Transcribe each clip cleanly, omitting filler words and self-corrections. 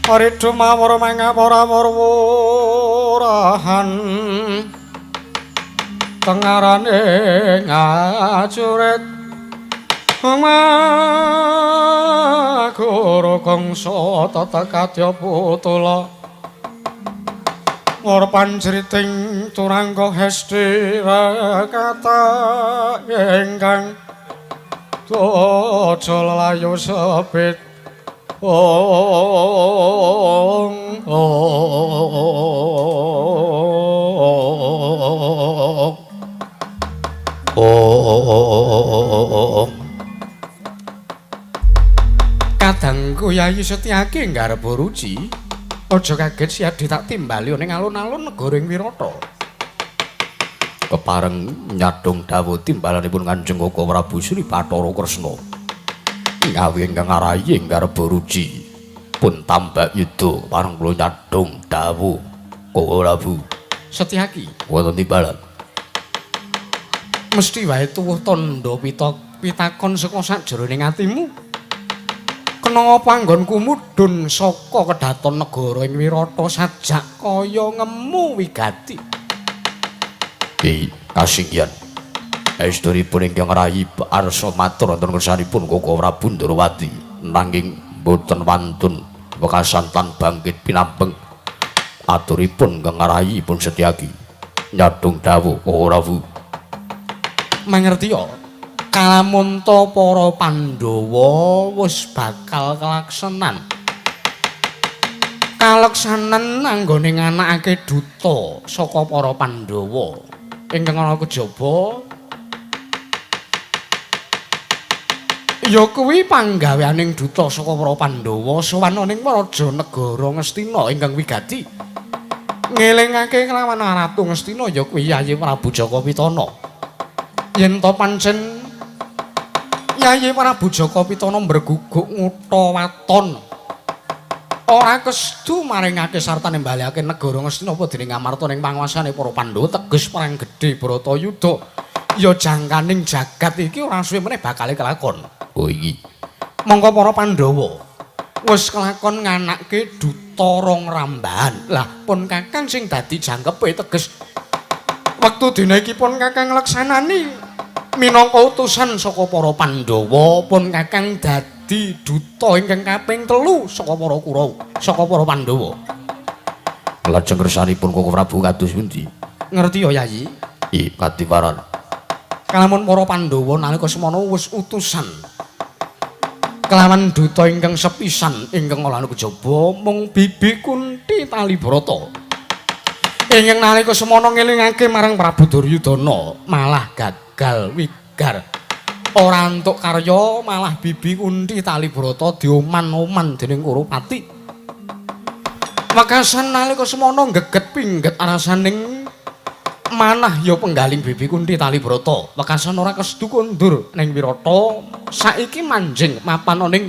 Ridho mawar mangapura wurahan tengarane ngacurit Maguru kangsa tetekadya putula War panjriting turangga hesti rekata ingkang aja lelayu sepit. Ong ong ong. Kadangku Yayi Setyaki nggarpa ruci. Aja kaget Siadi tak timbali ning alun-alun negara ing Wirata. Kepareng nyadong dawuh timbalanipun Kanjeng Koko Prabu Sri Bathara Kresna. Ngawi ingkang ngarahi ing garba ruci pun tambak yuda pareng kula nyadong dawuh Koko Prabu Setyaki wonten timbalan. Mesti wae tuwuh tandha pitakon saka sajroning atimu. Kena apa anggonku mudhun saka kedaton negara ing Wirata sajak kaya ngemu wigati. Ki kasinggihan. Estunipun ingkang rayi arsa matur wonten ngersanipun Koko Prabu Ndorowati nanging boten wantun wekasan tan bangkit pinambeng aturipun ingkang rayi pun Setyaki nyadong dawuh Koko Prabu. Mangertiya kalamunta para Pandhawa wis bakal kelaksanan. Kaleksanan anggone nganakake duta saka para Pandhawa ingkang ana kejaba ya kuwi panggaweaning duta saka para Pandhawa sowan ning raja negara Ngastina ingkang wigati ngelingake kelawan Ratu Ngastina ya kuwi Yayi Prabu Jaka Pitana. Yen to pancen Yayi Prabu Jaka Pitana mbreguguk ngutha waton ora kesedu maringake sartane mbalekake negara Ngastina apa dening Amarta ning panguasane para Pandhawa teges perang gedhe Bharatayuda ya jangkaning jagat iki ora suwe meneh bakale kelakon. Oh iki. Mongko para Pandhawa wis kelakon nganake duta rong rambahan. Lah pun Kakang sing dadi jangkepe teges wektu dina iki pun Kakang ngleksanani minangka utusan saka para Pandhawa, pun Kakang dadi duta ingkang kaping 3 saka para Kurawa, saka para Pandhawa. Lajeng kersanipun Koko Prabu kados pundi? Ngerti ya Yayi? I katiwaran. Kalamun para Pandhawa nalika semono wis utusan kelawan duta ingkang sepisan ingkang olahane kejaba mung Bibi Kunti Talibrata. Ingkang nalika semono ngelingake marang Prabu Duryudana malah gagal wigar. Ora entuk karya malah Bibi Kunti Talibrata dioman-oman dening Kurupati. Wekasan nalika semono geget pingget arasaning manah ya penggaling Bibi Kunti Talibrata. Wekasan ora kesedu kondur ning Wirata, saiki manjing mapan ning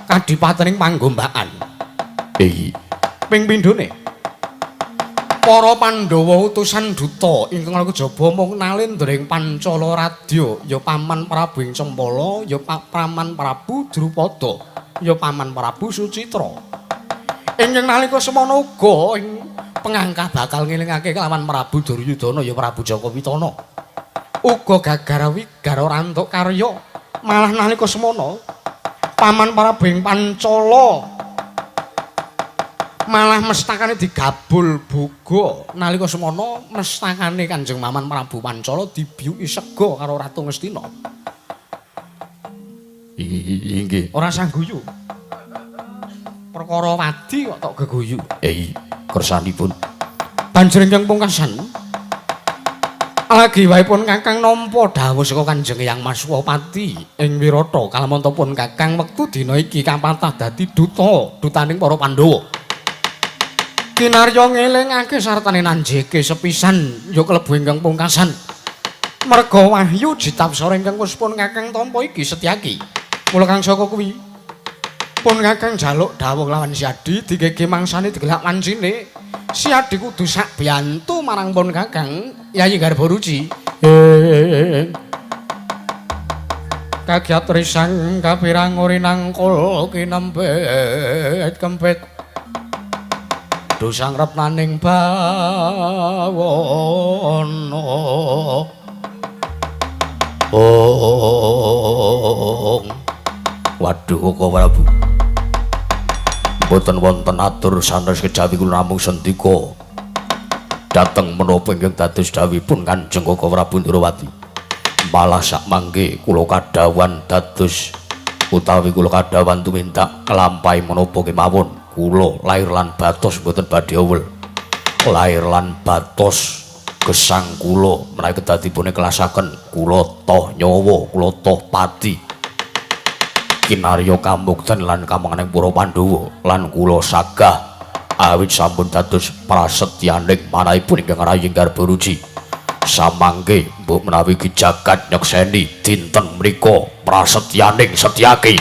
kadipatening Panggombakan. Iki ping pindhone para Pandhawa utusan duta ingkang kejaba mung nalendra ing Pancala Radya ya Paman Prabu ing Cempala, ya Paman Prabu Drupada, ya Paman Prabu Sucitra. Ingkang nalika semono uga ing pengangkah bakal ngelingake kelawan Prabu Duryudana ya Prabu Jaka Pitana. Uga gagar wigar ora entuk karya, malah nalika semono Paman Prabu ing Pancala malah mestakane digabul boga. Nalika semono mestakane Kanjeng Maman Prabu Pancala dibiyuki sega karo Ratu Ngastina. Inggih. Ora usah guyu. Perkara wadi kok tok geguyu. Kersanipun. Banjur ingkang pungkasan lagi wae pun Kakang nampa dawuh saka Kanjeng Hyang Maswapati ing Wirata kalamunta pun Kakang wektu dina iki kapatah dadi duta dutaning para Pandhawa. Kinarya ngelingake sartane nanjeke sepisan ya klebu ingkang pungkasan. Merga wahyu jitapsara ingkang wis pun Kakang tampa iki Setyaki. Mula kang saka kuwi pun Kakang njaluk dawuh lawan Siadi digege mangsane digelak wancine. Siadi kudu sak biyantu marang pun Kakang Yayi Garba Ruci. Kagiat risang kapirang uri nangkul kinempit kempit. Dosang retnaning bawana. Ong. Waduh Koko Prabu. Mboten wonten atur sanes kejawi kula namung sendika dhateng menapa ingkang dados dawuhipun Kanjeng Koko Prabu Ndrawati. Malah sak mangke kula kadhawuhan dados utawi kula kadhawuhan tumindak nglampahi menapa kemawon. Kula lair lan batos mboten badhe owel. Lair lan batos gesang kula menawi kedadipun ikhlasaken kula toh nyawa, kula toh pati. Kinarya kamukten lan kamanganing para Pandhawa lan kula sagah awit sampun dados prasetyaning manahipun ingkang rayi Garbaruci. Samangke mbok menawi ki jagat nyekseni dinten mriku prasetyaning Setyaki.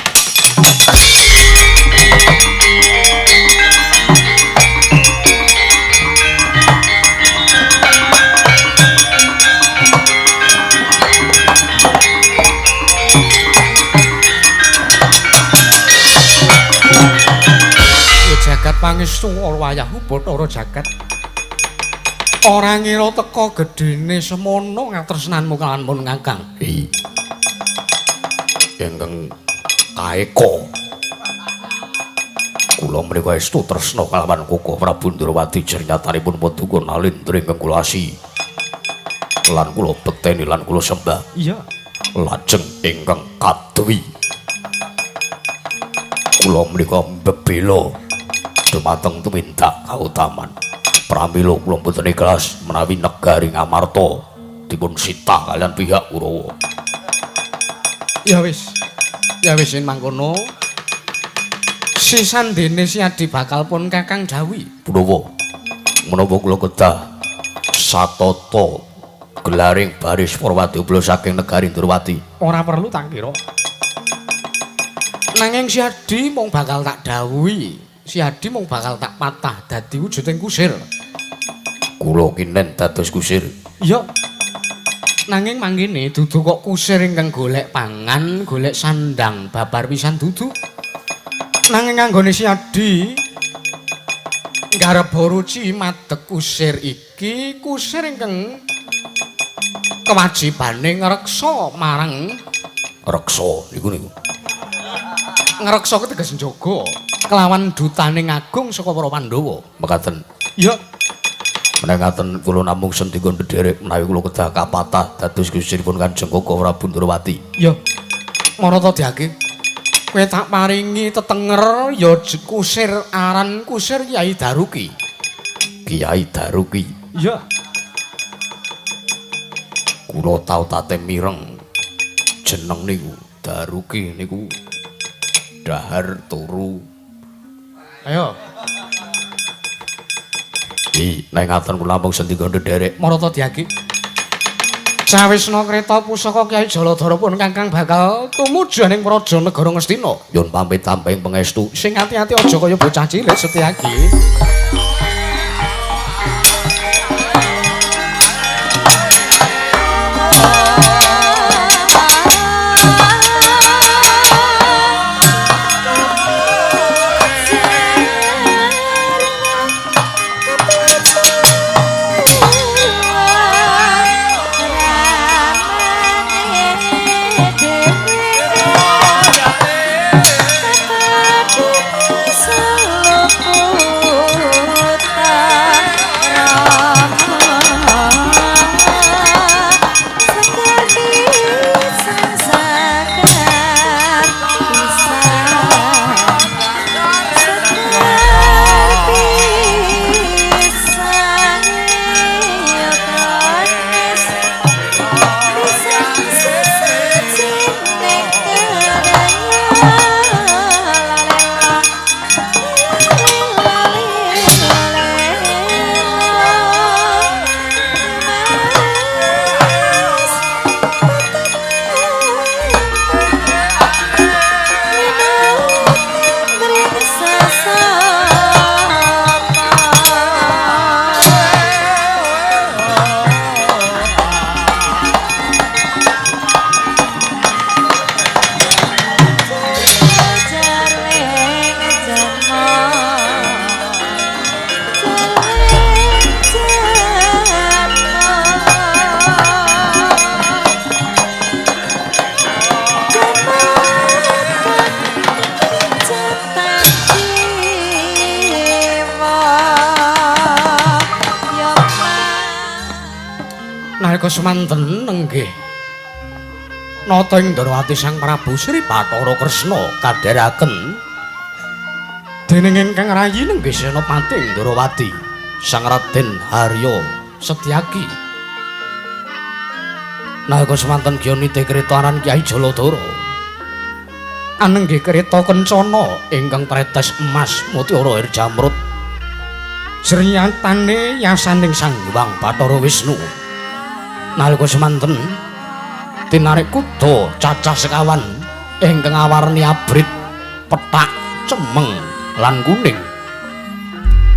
Jagat pangestu wayahu Bathara jagat. Ora ngira teka gedene semono ngatresnanmu kalawan pun Kakang. Ingkang kaeka. Kula menika estu tresna kalawan Koko Prabu Ndrawati jernyatanipun paduka nalindra ingkang kula asi. Lan kula bekteni lan kula sembah. Iya. Lajeng ingkang kadwi. Kula menika mbebela dumateng tumindak kautaman. Pramila kula mboten ikhlas menawi negari Ngamarta dipun sita kalian pihak Kurawa. Ya wis. Ya wis yen mangkono. Sisandene Siadi bakal pun Kakang dawuhi. Punapa? Menapa kula kedah satata gelaring baris para wadyabala saking negari Ndrawati? Ora perlu tak kira. Nanging Siadi mung bakal tak dawuhi. Siadi mung bakal tak patah dadi wujuding kusir. Kula kinen dados kusir. Iya. Nanging mangkene dudu kok kusir ingkang golek pangan, golek sandang babar pisan dudu. Nanging anggone Siadi nggareba ruci madeg kusir iki, kusir ingkang kewajibane ngreksa marang reksa niku niku. Ngreksa ku teges njaga kelawan dutane agung saka para Pandhawa. Mekaten. Iya. Menawi ngaten kula namung sendika ndherek menawi kula kedah kapatah dados kusiripun Kanjeng Koko Prabu Ndrawati. Iya. Marata diake. Kowe tak paringi tetenger ya kusir aran kusir Kyai Daruki. Kyai Daruki. Iya. Kula tau tate mireng jeneng niku Daruki niku dahar turu. Ayo. Nek ngaten kula namung sendika ndherek. Marata diaki. Cawisna kreta pusaka Kyai Jaladara pun Kakang bakal tumuju ning praja negara Ngastina. Nyun pamit tamping pangestu. Sing ati-ati aja kaya bocah cilik Setyaki. Oh. Nalika semanten nenggih nata ing Ndrawati Sang Prabu Sri Bathara Kresna kadheraken dening ingkang rayi nenggih Senopati Ndrawati Sang Raden Harya Setyaki. Nalika semanten gya nitih kreta aran Kyai Jaladara anenggih kreta kencana ingkang tretes emas mutiara air jamrut sriyatane yasaning Sang Hyang Bathara Wisnu. Nalika semanten tinarik kuda cacah sekawan ingkang awarni abrit pethak cemeng lan kuning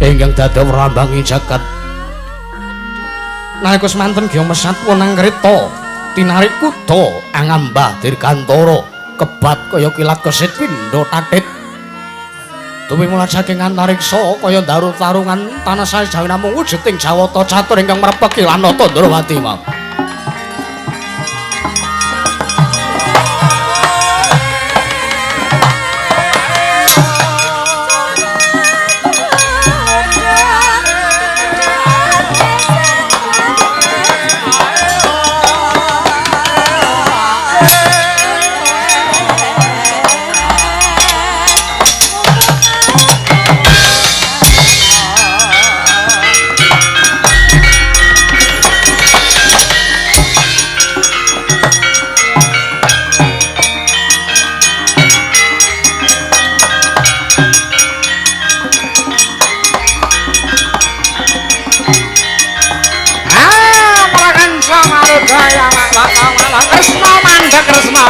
ingkang dados rambangi jagat. Nalika semanten gya mesat wonang kreta tinarik kuda angambah dirgantara kebat kaya kilat kesit pindha tatit tuwi mulat saking antariksa kaya daru tarungan tanah sajawi namung wujud ing jawata catur ingkang mrepeki lan nata Ndrawati mau. Kresna mandhak Kresna.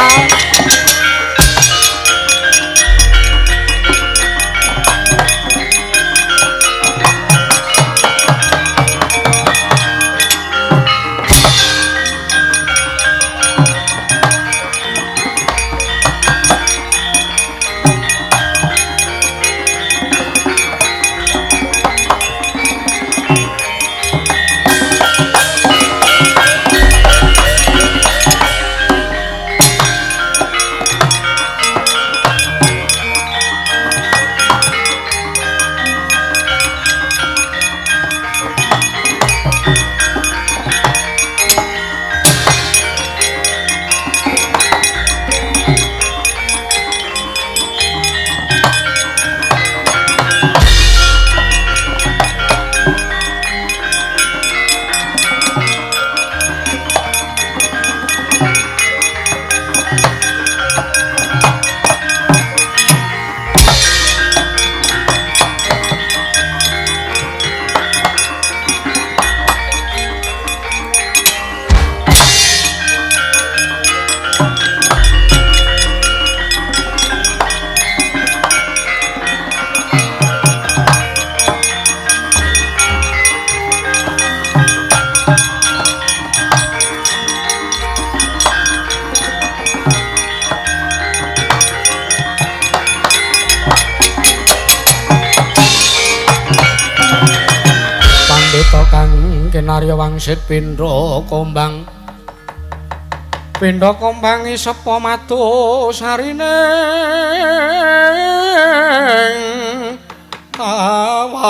Kinarya wangsit pindha kombang pindha kombang isepa madu sarine awang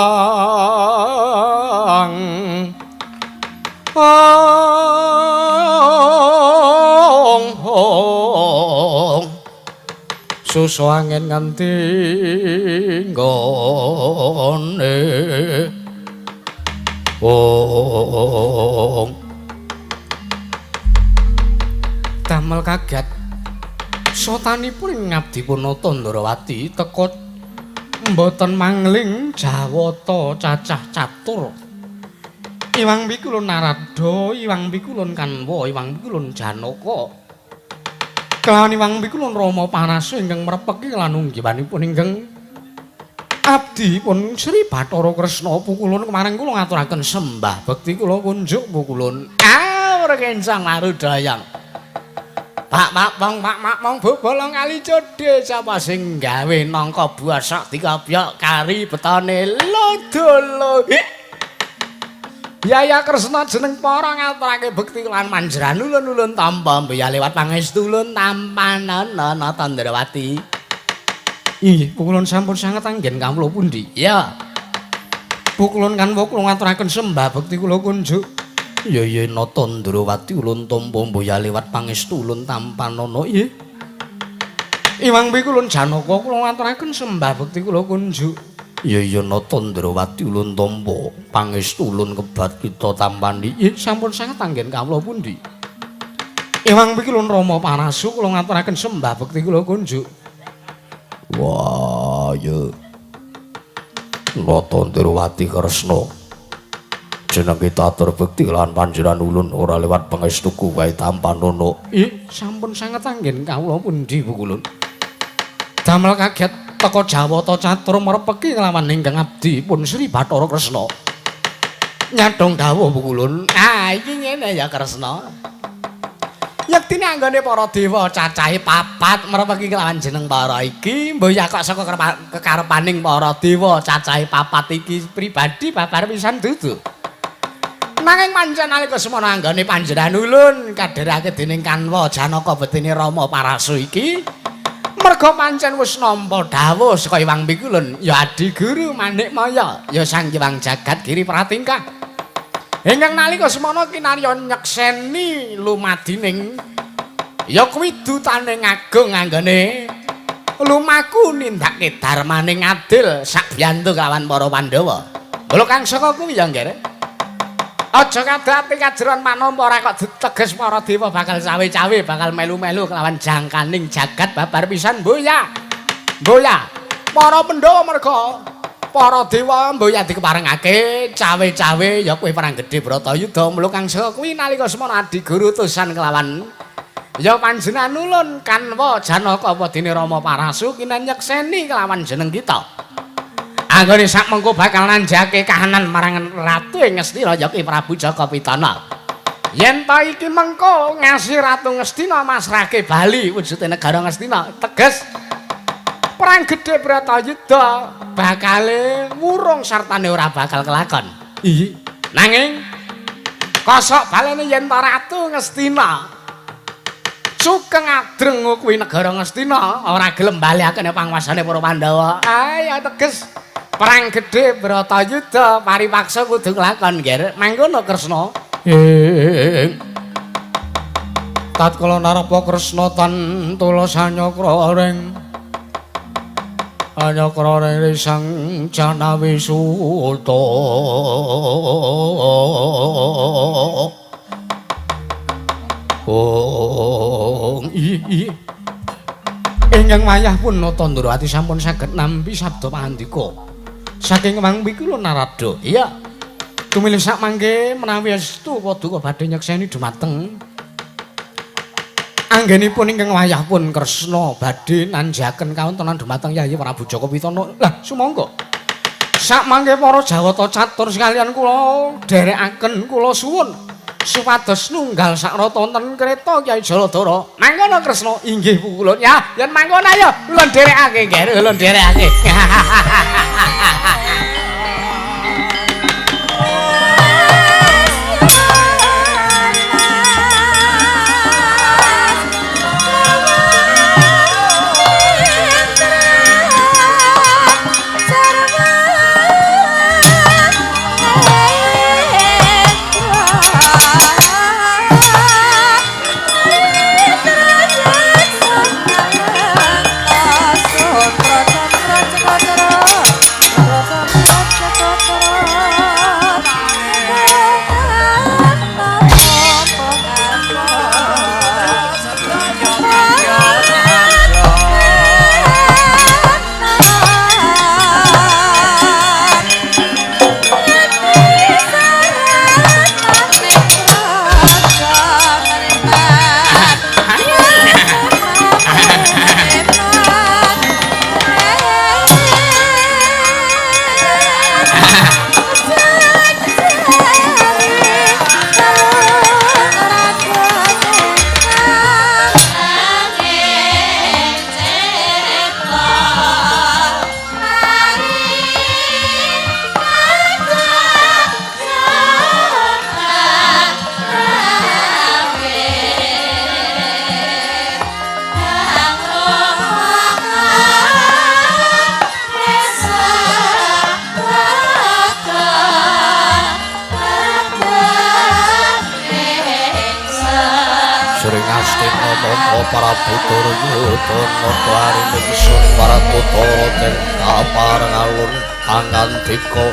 ong ong susu angin nganti nggone ong. Damel kaget sotanipun ing ngabdipun Nata Ndrawati teka mboten mangling jawata cacah catur. Iwang pikulun Narada, iwang pikulun Kanwa, iwang pikulun Janaka. Kelawan iwang pikulun Rama Parasa ingkang mrepeki lan unggiwanipun ingkang abdi pun Sri Bathara Kresna pukulun kemareng kula ngaturaken sembah bekti kula kunjuk pukulun. Ah, rekencang marudayang. Pak mak pong pak mak mong bobolong kali codhe sapa sing gawe nangka buah sak dikopyok kari betone lodolo. Yaya Kresna jeneng para ngaturake bekti lan manjeran ulun-ulun tampa mbeya lewat pangestu ulun tampanana Nata Ndrawati. Inggih, pukulun sampun sanget anggen kawula pundi? Ya. Pukulun kanwa kula ngaturaken sembah bekti kula kunjuk. Ya ya Nata Ndrawati ulun tampa mboya liwat pangestu ulun tampanana. Nggih. Iwang pikulun Janaka kula ngaturaken sembah bekti kula kunjuk. Ya ya Nata Ndrawati ulun tampa pangestu ulun kebat kita tampani. Nggih, sampun sanget anggen kawula pundi. Iwang pikulun Rama Parasu kula ngaturaken sembah bekti kula kunjuk. Wah, ya. Nata Ndrawati Kresna. Jeneng kita atur bekti lan panjenengan ulun ora lewat pangestuku wae tampanana. Nggih, sampun sanget anggen kawula pundi pukulun. Damel kaget teka Jawata catur merepeki kelawan ingkang abdi pun Sri Bathara Kresna. Nyadong dawuh pukulun. Ah, iki ngene ya Kresna. Yektine anggone para dewa cacahe papat merepeki kelawan jeneng para iki, mboya kok saka kekarepaning para dewa cacahe papat iki pribadi babar pisan dudu. Nanging pancen nalika semono anggone panjenengan ulun kadherake dening Kanwa Janaka betine Rama Parasu iki merga pancen wis nampa dawuh saka Hyang Pikulun ya Adi Guru Manikmaya ya Sang Hyang Jagat Giri Pratingkah ingkang nalika semono kinarya nyekseni lumadining ya kuwi dutaning agung anggone lumaku nindakake darmaning adil sakbiyantu kawan para Pandhawa. Lho kang saka kuwi ya nggih. Aja kadhati kajeron manampa ora kok teges para dewa bakal cawe-cawe bakal melu-melu kelawan jangkaning jagat babar pisan mboya. Mboya. Para Pandhawa merga para dewa mboya dikeparengake cawe-cawe ya kuwi perang gedhe Bratayuda mula kang saka kuwi nalika semono Adi Guru utusan kelawan ya panjenengan ulun Kanwa Janaka apa dene Rama Parasu kinen nyekseni kelawan jeneng kita. Anggone sak mengko bakal nanjake kahanan marang Ratu ing Ngastina ya Ki Prabu Jaka Pitana. Yen ta iki mengko ngasih Ratu Ngastina masrahke bali wujude negara Ngastina, teges perang gedhe Bratayuda bakale wurung sartane ora bakal kelakon. Iya. Nanging kosok balene yen ta Ratu Ngastina sugeng adreng kuwi negara Ngastina ora gelem balekake panguasane para Pandhawa. Ayo teges perang gedhe Bratayuda paripaksa kudu kelakon, Nger. Mangkono Kresna. Ing tatkala narapa Kresna tan tulus anyakra ring anyakra ring Sang Janawi Suta. Oh, i ingkang wayah pun Nata Ndrawati sampun saged nampi sabda pangandika saking Hyang Pikulun Narada. Iya. Tumilih sak mangke menawi estu paduka badhe nyekseni dumateng anggenipun ingkang wayah pun Kresna badhe nanjaken kawontenan dumateng Yayi Prabu Jaka Pitana. Lah sumangga. Sak mangke para Jawata catur sekalian kula dherekaken kula suwun supados nunggal sakrata wonten kreta Kyai Jaladara. Mangkono Kresna. Inggih pukulun. Ya, yen mangkono ayo ulun dherekake, nggih, ulun dherekake. Cakra, cakra, cakra, cakra. Prabu Duryudana arining sun Parakutara den kapareng alun pangandika.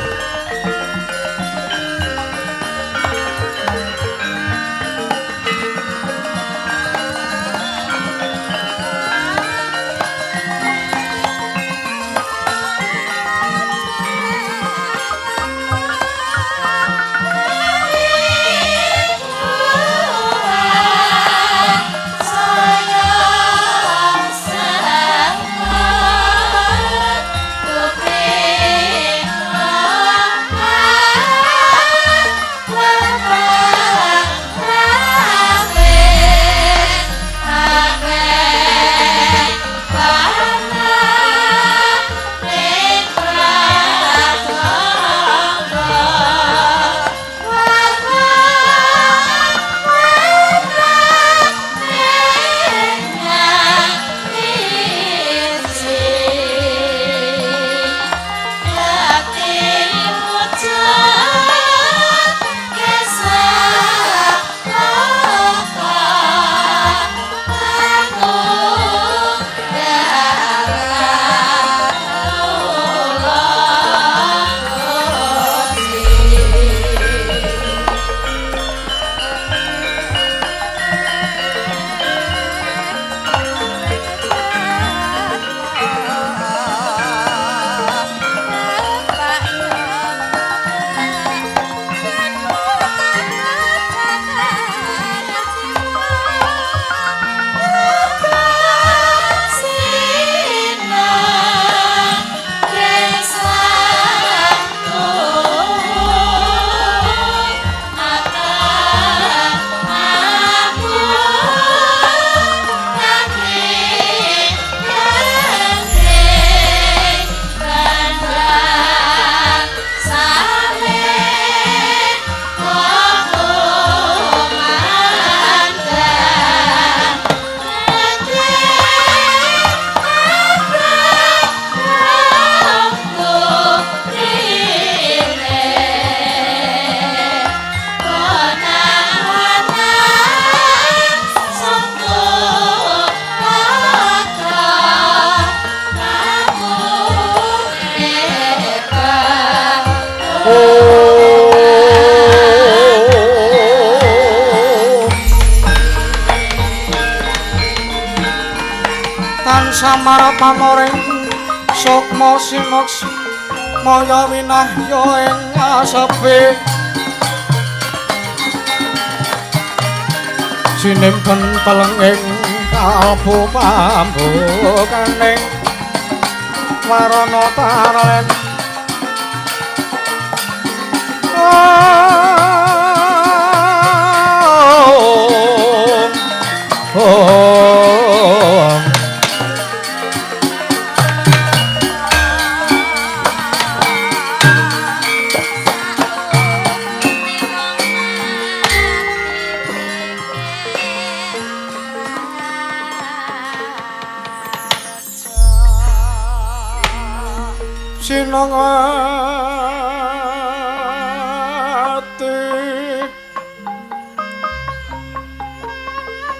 Tansah pamoring sukma sinoks maya winahya ing asepe sinimpen telenging kalbu pambukaning warana tarlen. Sinongati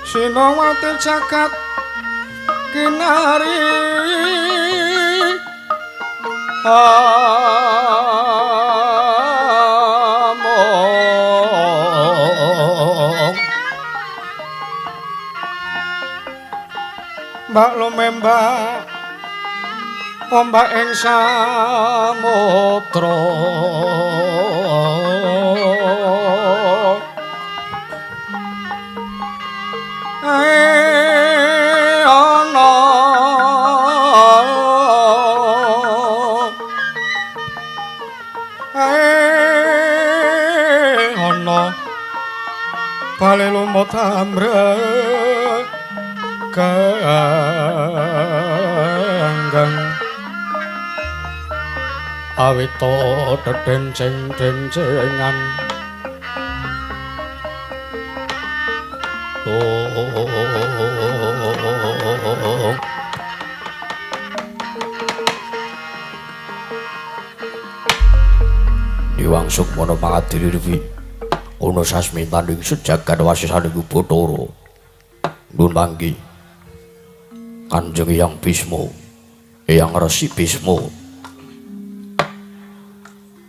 Sinongati jagat kinari among mbak lumembak ombak ing samudra ana ana bali lumut amrek ganggang awita dedenceng-dencengan. Diwang Sukmana pangadili kuwi ana sasmitaning sejagat wasisaning Bathara. Nun mangki Kanjeng Hyang Bisma, Hyang Resi Bisma.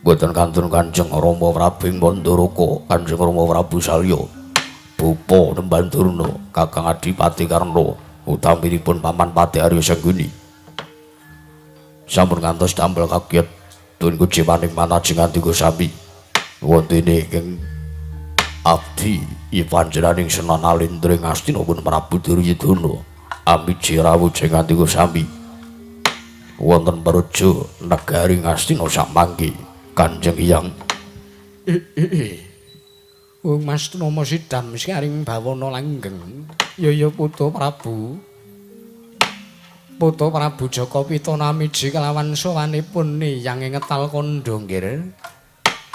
Boten kantun Kanjeng Rama Prabu Mandaraka, Kanjeng Rama Prabu Salya, Bapa Nembandurna, Kakang Adipati Karna, utaminipun Paman Patih Arya Sengguni. Sampun ngantos damel kaget tun kuciwaning manajeng andika sami. Wontene ingkang abdi ipanjenenganing Senan Alindra ing Astina pun Prabu Duryudana amiji rawuh jeng andika sami. Wonten praja negari Ngastina samangke Kanjeng Hyang. Wong Mas Tnomo sidam saring bawana langgeng. Ya ya Putu Prabu. Putu Prabu Jaka Pitana miji kelawan sowanipun Hyang ngetal kandha nggih.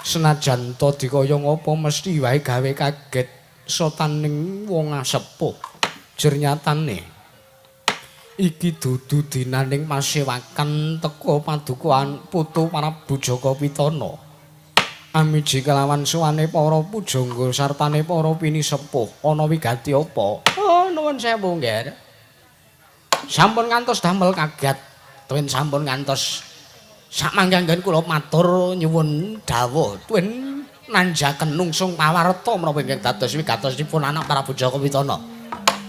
Senajan ta dikaya ngapa mesti wae gawe kaget sotaning wong asepuh. Jernyatane iki dudu dinaning pasewakan teka padukaan Putu Prabu Jaka Pitana. Amiji kelawan sowane para pujangga sartane para pinisepuh ana wigati apa? Oh nuwun sewu nggih. Sampun ngantos damel kaget, tuwin sampun ngantos samangga kula matur nyuwun dawuh tuwin nanjaken nungsung pawarta menapa ingkang dados wigatosipun anak Prabu Jaka Pitana.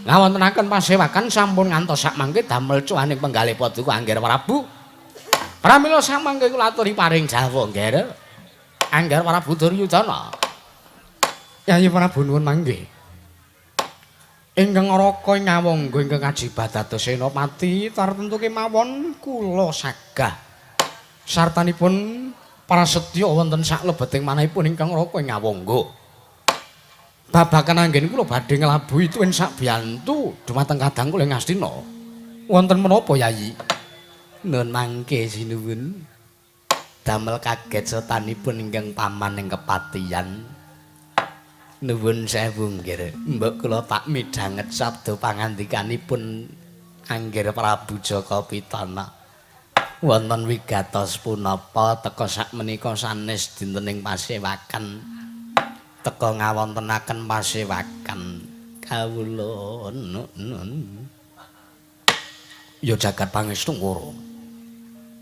Ngawontenaken pasewakan sampun ngantos sakmangke damel cuwaning penggalih paduka Angger Prabu. Pramila samangke kula aturi paring dawuh nggih. Angger Prabu Duryudana. Yayi Prabu nuwun mangke. Ingkang Raka ing Ngawangga ingkang ajibat dados senopati tartemtu kemawon kula sagah. Sartanipun prasetya wonten saklebeting manahipun ingkang Raka ing Ngawangga. Babagan anggen kula badhe nglabuhi tuwin sakbiyantu dumateng kadang kula ing Astina. Wonten menapa Yayi? Nun mangke sinuwun. Damel kaget sotanipun ingkang paman ing kepatihan. Nuwun sewu nggih. Mbok kula tak midhanget sabda pangandikanipun Angger Prabu Jaka Pitana. Wonten wigatos punapa teka sakmenika sanes dintening pasewakan. Teka ngawontenaken pasewakan kawula nun. Ya jagat pangestu ngoro.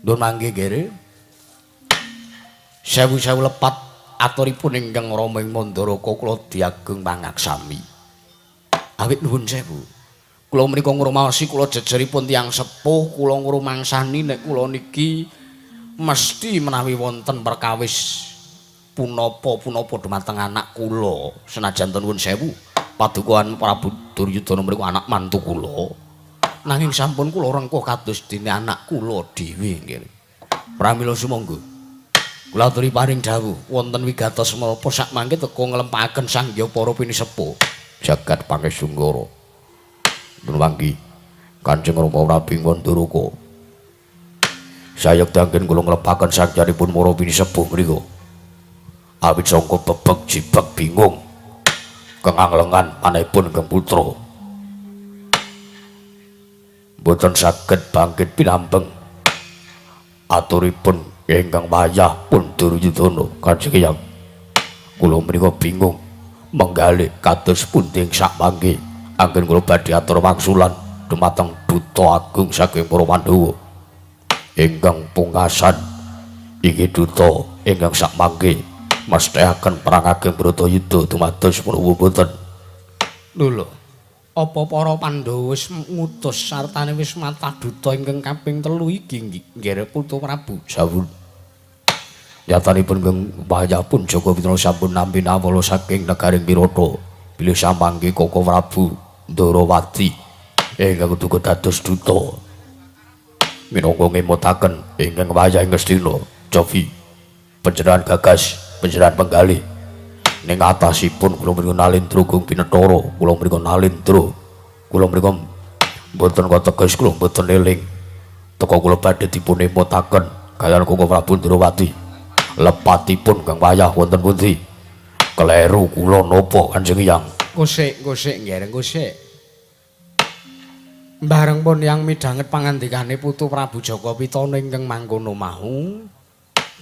Nuwun mangke nggih. Sewu-sewu lepat aturipun ingkang Rama ing Mandaraka kula diagung pangaksami. Awit nuwun sewu. Kula menika ngrumaosi kula jejeripun tiyang sepuh, kula ngrumangsani nek kula niki mesti menawi wonten perkawis punapa-punapa dumateng anak kula. Senajan nuwun sewu, padukaan Prabu Duryudana mriku anak mantu kula. Nanging sampun kula rengkuh kados dene anak kula dhewe nggih. Pramila sumangga. Kula aturi paring dawuh wonten wigatos menapa sakmangke teka nglempaken sangya para pinisepuh. Jagat pangestu ngara. Nuwun mangki Kanjeng Rama Prabu Mandaraka. Sayekti anggen kula nglempaken sangyanipun para pinisepuh mriku. Awit sangka bebek jibek bingung kenganglengan manahipun ingkang putra. Mboten saged bangkit pinambeng aturipun ingkang wayah pun Duryudana Kanjeng Hyang. Kula menika bingung menggalih kados pundi ing sakmangke anggen kula badhe atur wangsulan dumateng duta agung saking para Pandhawa ingkang pungkasan inggih duta ingkang sakmangke mesthekaken perang ageng Bratayuda dumados menapa boten. Lho lho, apa para Pandhawa wis ngutus sartane wis matah duta ingkang kaping 3 iki nggih Putu Prabu? Sampun. Nyatanipun ingkang wayah pun Jaka Pitana sampun nampi nawala saking negaring Wirata bilih samangke Koko Prabu Ndarawati ingkang duka dados duta minangka ngemutaken ingkang wayah ing Ngastina cobi panjenengan gagas panjenengan penggalih ning atasipun kula mriku nalindra gung pinethara kula mriku nalindra kula mriku mboten kateges kula mboten eling teka kula badhe dipun emutaken kaliyan Koko Prabu Ndarawati. Lepatipun kang wayah wonten pundi? Kleru kula napa Kanjeng Hyang? Gosik, gosik nggih, gosik. Bareng pun yang midhanget pangandikane Putu Prabu Jaka Pitana ingkang mangkono mau,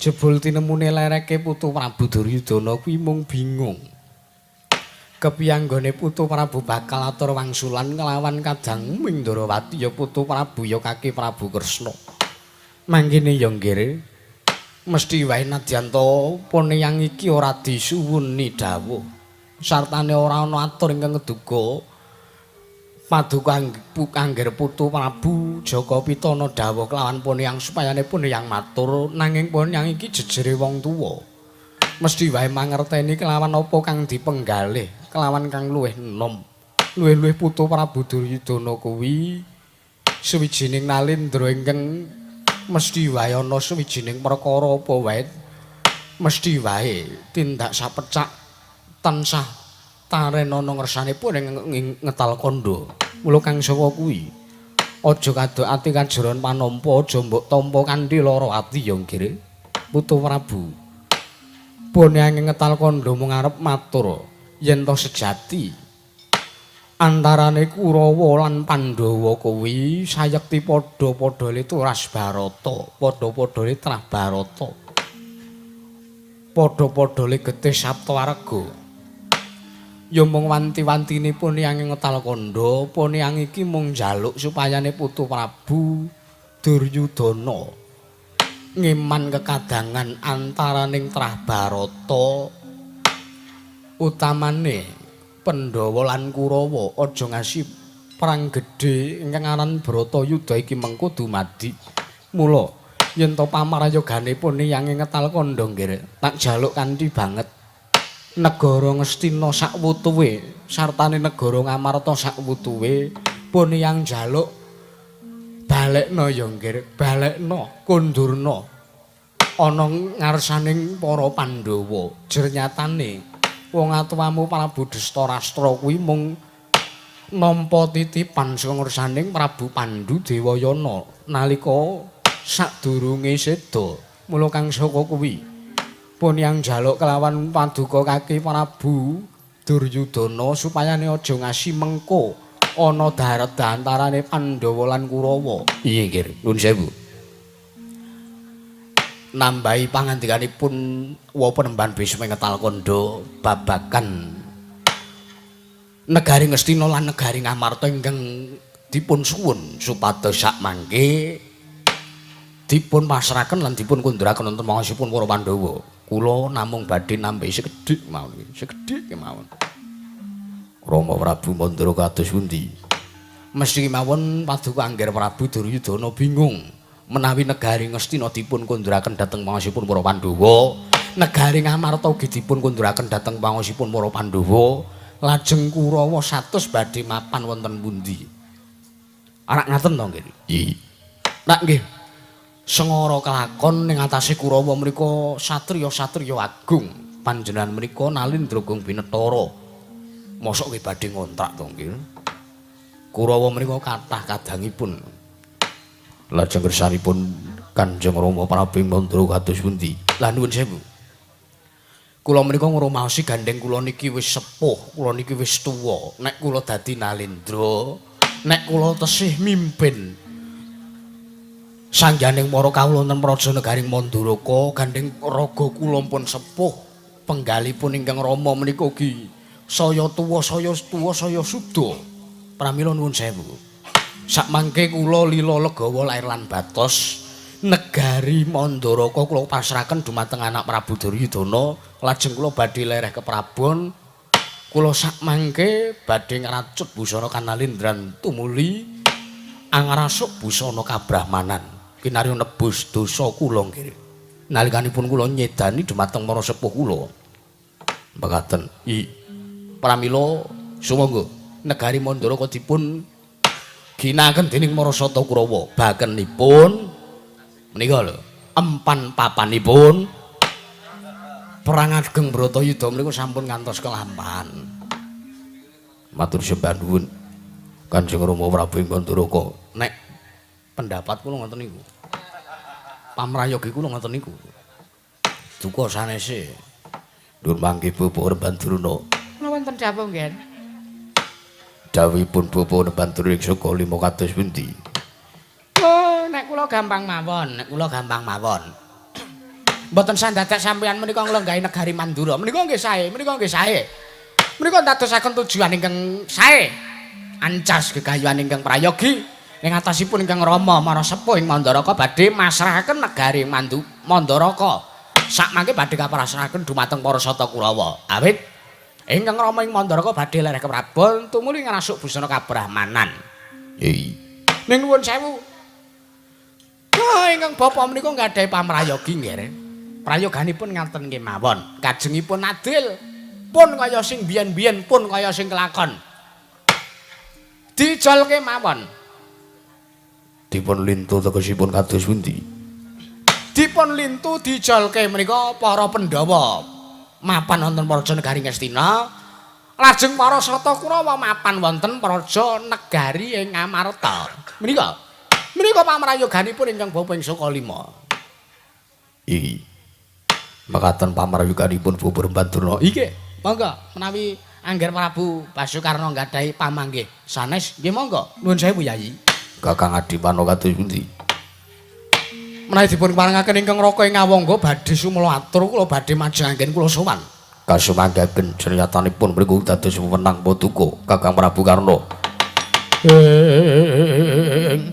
jebul tinemune lereke Putu Prabu Duryudana kuwi mung bingung. Kepiyanggone Putu Prabu bakal atur wangsulan kelawan kadang Windrawati ya Putu Prabu ya kaki Prabu Kresna. Mangkene ya nggih mesti wae nadyan ta poneyang iki ora disuwuni dawuh. Sartane ora ana atur ingkang ngeduga paduka angger Putu Prabu Jaka Pitana dawuh kelawan poneyang supayane poneyang matur nanging poneyang iki jejere wong tuwa. Mesti wae mangerteni kelawan apa kang dipenggalih kelawan kang luwih enom. Luwih-luwih Putu Prabu Duryudana kuwi suwijining nalindra ingkang mesti wae ana suwijining perkara apa wae mesti wae tindak sapecak tansah tarenana ngersanipun ing ngetal kandha. Mula kang saka kuwi aja kadok ati kajeron panampa, aja mbok tampa kanthi lara ati ya nggih Putu Prabu. Bonyange ngetal kandha mung arep matur yen to sejati antarane Kurawa lan Pandhawa kuwi sayekti padha-padha turas Barata, padha-padha trah Barata, padha-padha getih Saptawarga. Ya mung wanti-wantine ponyange ngetal kandha, ponyang iki mung njaluk supayane Putu Prabu Duryudana ngeman kekadangan antaraning trah Barata utamane Pandhawa lan Kurawa aja ngasi perang gedhe ingkang aran Bratayuda iki mengko dumadi. Mula yen to pamarayoganipun ponyange ngetal kandha nggih tak jaluk kanthi banget negara Ngastina sakwutuwe sartane negara Ngamarta sakwutuwe poneyang njaluk balekna ya nggih, balekna kundurna ana ngarsaning para Pandhawa. Jernyatane wong atuwamu Prabu Destarastra kuwi mung nampa titipan saka ngarsaning Prabu Pandu Dewayana nalika sadurunge seda. Mula kang saka kuwi poneyang njaluk kelawan paduka kaki Prabu Duryudana supayane aja ngasi mengko ana daret antarane Pandhawa lan Kurawa. Iya nggih, nuwun sewu. Nambahi pangandikanipun wa penemban Bisma ngetal kandha babagan negari Ngastina lan negari Ngamarta ingkang dipun suwun supados sakmangke dipun pasrahaken lan dipun kunduraken wonten mangasipun para Pandhawa. Kula namung badhe nambahi sekedhik mawon iki, sekedhik kemawon. Rama Prabu Mandra kados pundi? Mesti mawon paduka angger Prabu Duryudana bingung menawi negari Ngastina dipun kunduraken dhateng pangasipun para Pandhawa, negari Ngamarta ugi dipun kunduraken dhateng pangasipun para Pandhawa, lajeng Kurawa 100 badhe mapan wonten pundi? Arak ngaten to nggih? Iya. Rak nggih. Sengara kelakon ning atase Kurawa menika satriya-satriya agung. Panjenengan menika nalindra gung binetara. Mosok nggih badhe ngontrak to nggih. Kurawa menika kathah kadangipun. Lajeng kersanipun Kanjeng Rama Prabu Mandra kados pundi? Lah nuwun sewu. Kula menika ngrumaosi gandeng kula niki wis sepuh, kula niki wis tuwa. Nek kula dadi nalindra, nek kula tesih mimpin sangganing para kawula wonten praja negaring Manduraka, gandeng raga kula pun sepuh, penggalipun ingkang rama menika ugi saya tuwa, saya tuwa, saya suda. Pramila nuwun sewu. Sakmangke kula lila legawa lair lan batos negari Manduraka kula pasrahaken dumateng anak Prabu Duryudana, lajeng kula badhe lereh ke Prabon. Kula sakmangke badhe ngracut busana kanalindran tumuli angrasuk busana kabrahmanan. Kinarya nebus dosa kula nggih. Nalikanipun kula nyedani dumateng para sepuh kula. Mekaten. I. Pramila sumangga negari Manduraka dipun ginakaken dening Marasata Kurawa. Bakenipun menika lho, empan papanipun perang ageng Bratayuda menika sampun ngantos kelampahan. Matur sembah nuwun Kanjeng Rama Prabu Manduraka. Nek pendapat kula ngoten niku. Pamrayogi kula ngoten niku. Duka sanese. Nur mangke Bapak Remban Durna. Kula wonten dawuh nggih. Dawuhipun Bapak Remban Durna ing saka lima kados pundi? Oh, nek kula gampang mawon, nek kula gampang mawon. Mboten sandadak sampeyan menika nglenggahi negari Mandura. Menika nggih sae, menika nggih sae. Menika ndadosaken tujuan ingkang sae. Ancas gegayuhan ingkang prayogi ing atasipun ingkang Rama mara sepuh ing Mandaraka badhe masrahaken negari Mandu Mandaraka. Sakmangke badhe kaprasrahaken dumateng para Sata Kurawa. Awit ingkang Rama ing Mandaraka badhe lereh keprabon tumuli ngrasuk busana kabrahmanan. Hei. Ning nuwun sewu. Ah, ingkang bapa menika nggadahi pamrayogi nggih. Prayoganipun ngaten nggih mawon. Kajengipun adil. Pun kaya sing biyen-biyen, pun kaya sing kelakon. Dijolke mawon. Dipun lintu tegesipun kados pundi? Dipun lintu dijolke menika para Pandhawa mapan wonten Praja Negari Ngastina, lajeng para Sata Kurawa mapan wonten Praja Negari ing Amarta. Menika menika pamrayoganipun ingkang bapa ing Sukalima. Iki mekaten pamrayoganipun Bubur Bandurna. Iki monggo menawi Angger Prabu Basukarna nggadahi pamanggih sanes nggih monggo. Nuwun sewu Yayi. Kakang Adimana kados pundi? Menawi dipun parengaken ingkang Raka ing Awangga badhe sumela atur kula badhe majeng anggen kula sowan. Kasumanggaken jenyatanipun mriku dados wewenang paduka Kakang Prabu Karna. Ing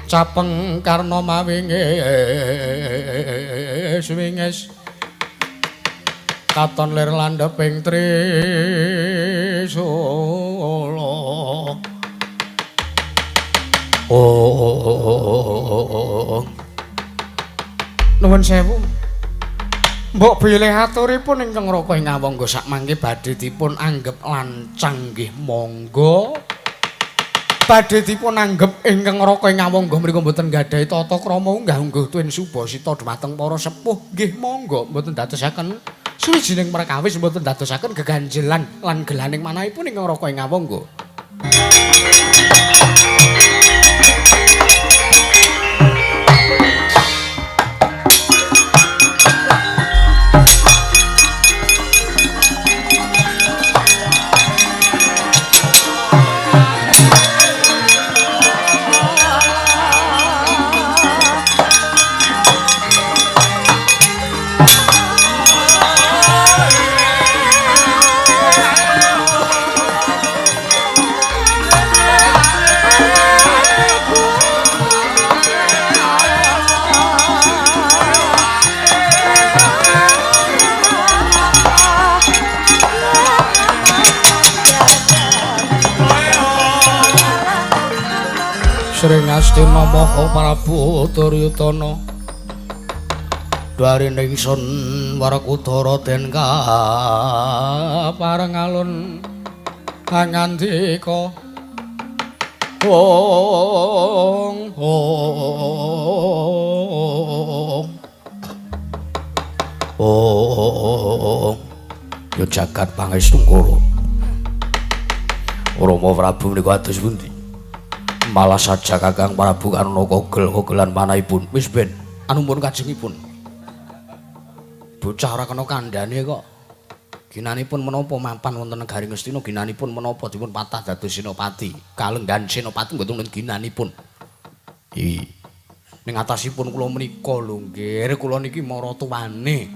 capeng Karna mawinges winges katon lir landheping trisula. Oh. Nuwun sewu. Mbok bilih aturipun ingkang Raka ing Awangga sakmangke badhe dipun anggep lancang nggih monggo. Badhe dipun anggep ingkang Raka ing Awangga mriku mboten nggadahi tata krama unggah-ungguh tuwin subasita dhumateng para sepuh nggih monggo, mboten dadosaken suwijining perkawis, mboten dadosaken geganjelan lan gelaning manahipun ingkang Raka ing Awangga. Sring Astina Maha Prabu Duryudana Dwarine ingsun Werkudara den kapareng alun angandika ong ong ong yo jagat pangestu Kura. Rama Prabu menika atus pundi? Malah saja Kakang Prabu Karna kogel-kogelan manahipun. Wis ben anumpun kajengipun. Bocah ora kena kandhane kok. Ginanipun menapa mapan wonten negari Ngastina, ginanipun menapa dipun patah dados senopati. Kalenggan senopati mboten wonten ginanipun. Iki ning atasipun kula menika lho nggih, kula niki maratuwane.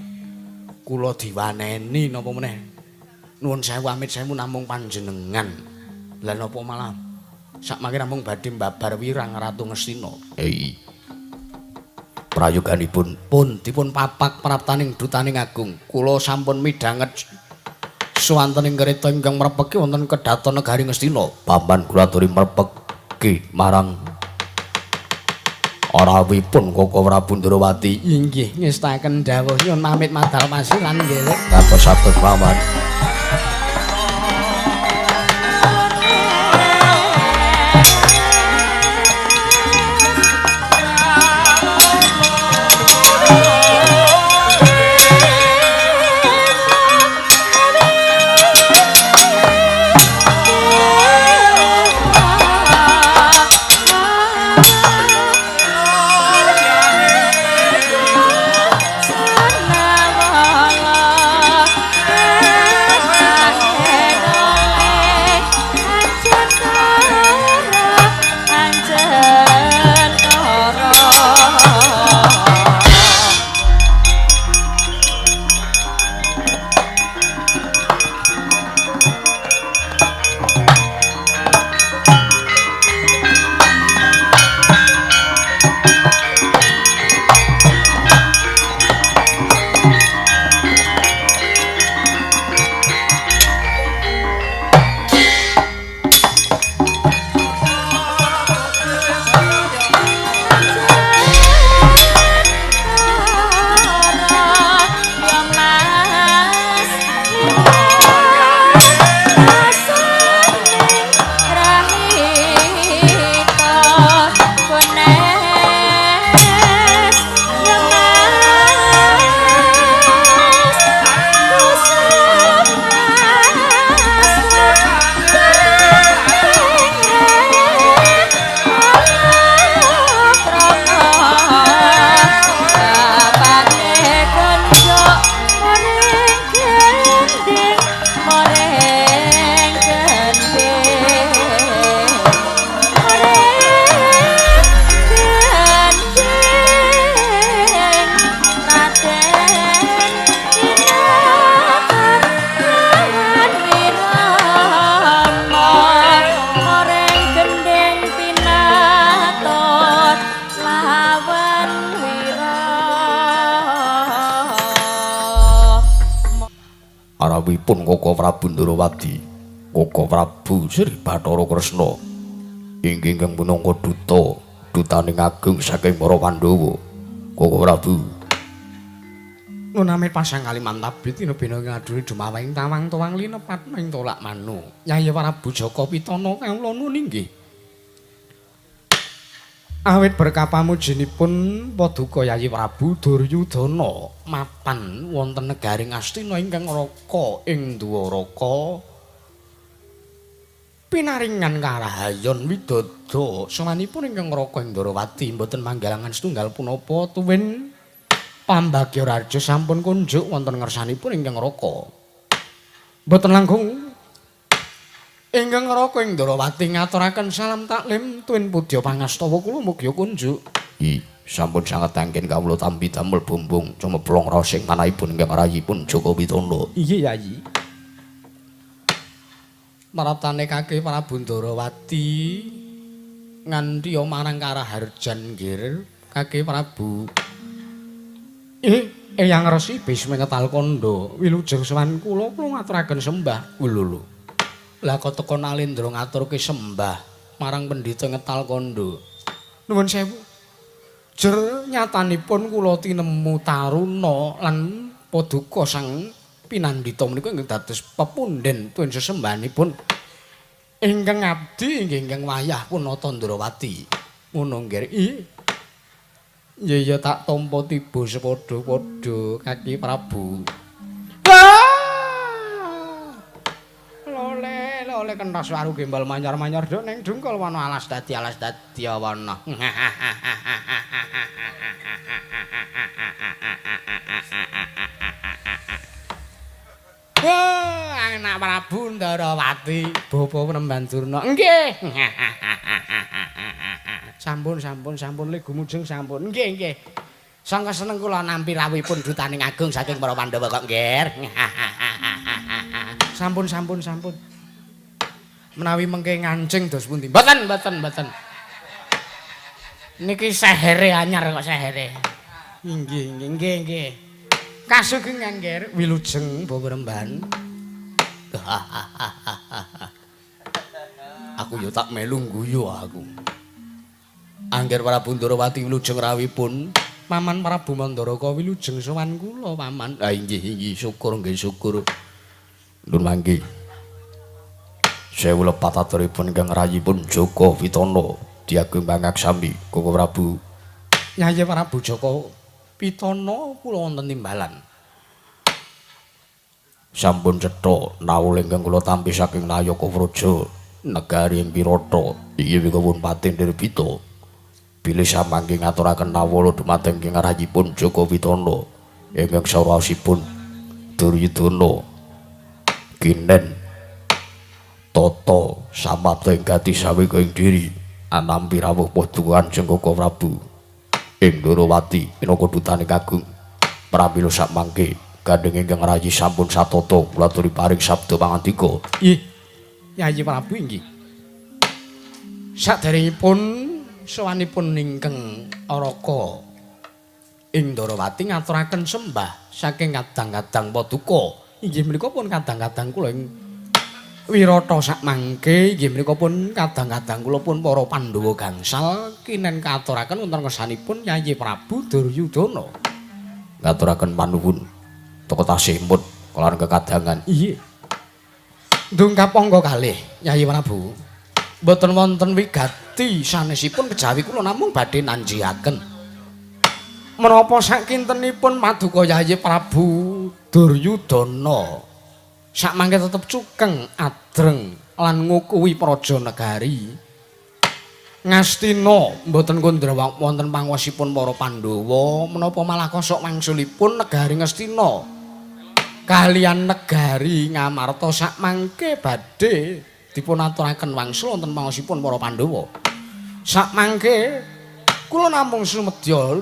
Kula diwaneni napa meneh. Nuwun sewu amit sewu namung panjenengan. Lah napa malah sakmangke namung badhe mbabar wirang Ratu Ngastina. Hei. Prayoganipun pun dipun papak praptaning dutaning agung. Kula sampun midhanget suwanten ing kereta ingkang mrepeki wonten kedaton negari Ngastina. Paman kula aturi mrepeki marang rawuhipun Koko Prabu Ndrawati. Inggih, ngestaken dawuh nyuwun pamit madal pasiran nggih. Kados-kados paman. Senawala. Rawuhipun Koko Prabu Ndrawati, Koko Prabu Sri Bathara Kresna inggih ingkang minangka duta, dutaning agung saking para Pandhawa. Koko Prabu nuname pasang Kalimantabit tinebena ngaduri dumaweng tawang tuwang linepat ing tolak manu. Yayi Prabu Jaka Pitana kawula nuwun inggih. Awit berkah pamujinipun paduka Yayi Prabu Duryudana mapan wonten negari Ngastina ingkang raka ing Dwaraka pinaringan karahayon widodo sowanipun ingkang raka ing Ndrawati mboten manggalangan setunggal punapa tuwin pambagya raja sampun kunjuk wonten ngersanipun ingkang raka mboten langkung ingkang raka ing Ndrawati ngaturaken salam taklim tuwin pudya pangastawa kula mugi kunjuk. I sampun sanget anggen kawula tampi damel bumbung cumeplong raos ing manahipun ingkang rayipun Jaka Pitana. Iya Yayi. Maraptane kaki Prabu Ndrawati nganti marang Karaharjan nggir kaki Prabu. Eyang Resi Bisma ngetal kandha wilujeng sowan kula kula ngaturaken sembah. Lho. Lah kok teka Nalendra ngaturke sembah marang pendhita ngetal kandha. Nuwun sewu. Jer nyatanipun kula tinemu taruna lan paduka sang pinandhita menika ingkang dados pepundhen tuwin sesembahanipun ingkang abdi inggih ingkang wayah Punata Ndrawati. Ngono nggih. Iya ya tak tampa tiba sepadha-padha kaki Prabu. Oleh kentas waru gembal manyar-manyar dok neng dungkul wana alas dadi wana. Anak Prabu Ndrawati bapa Penemban Durna. Nggih. Sampun sampun sampun le gumujeng sampun. Nggih nggih. Sangka seneng kula nampi rawuhipun dutaning agung saking para Pandhawa kok nggih. Sampun sampun sampun. Menawi mengke ngancing dos pundi? Mboten, mboten, mboten. Niki sehere anyar kok sehere. Inggih, inggih, nggih, nggih. Kasugengan nggih wilujeng Bapak Remban. Aku yo tak melu guyu aku. Angger Prabu Ndrawati wilujeng rawuhipun Paman Prabu Mandaraka wilujeng sowan kula, Paman. Ah inggih, inggih, syukur nggih syukur. Nun mangke. Sewu lepat aturipun ingkang rayipun Jaka Pitana diageng pangaksami Koko Prabu. Yayi Prabu Jaka Pitana kula wonten timbalan. Sampun cetha nawul ingkang kula tampi saking Nayaka Praja negari Wirata iki wikawun pating Nirbita. Bilih samangke ngaturaken nawala dumateng ingkang rayipun Jaka Pitana ingkang sawetawasipun Duryudana kinen tata samapta ing gati saweka ing diri anampi rawuh paduka Kanjeng Koko Prabu ing Ndrawati minangka dutane kagung. Pramila sakmangke gandeng ingkang rayi sampun satata kula aturi paring sabda pangandika. Ih Yayi Prabu inggih. Saderengipun sowanipun ingkang Raka ing Ndrawati ngaturaken sembah saking kadang-kadang paduka. Inggih menika pun kadang-kadang kula ing Wirata sakmangke inggih menika pun kadang-kadang kula pun para Pandhawa gangsal kinen katuraken wonten ngersanipun Yayi Prabu Duryudana. Ngaturaken panuwun teka tasih emut kelawan kekadangan. Iya. Ndungkap angka kalih Yayi Prabu. Mboten wonten wigati sanesipun kejawi kula namung badhe nanjiaken. Menapa sakintenipun paduka Yayi Prabu Duryudana sakmangke tetep cukeng adreng lan ngukuhi praja negari Ngastina mboten kondra wonten panguwasipun para Pandhawa menapa malah kosok wangsulipun negari Ngastina kalian negari Ngamarta sakmangke badhe dipun aturaken wangsul wonten panguwasipun para Pandhawa. Sakmangke kula namung sumedya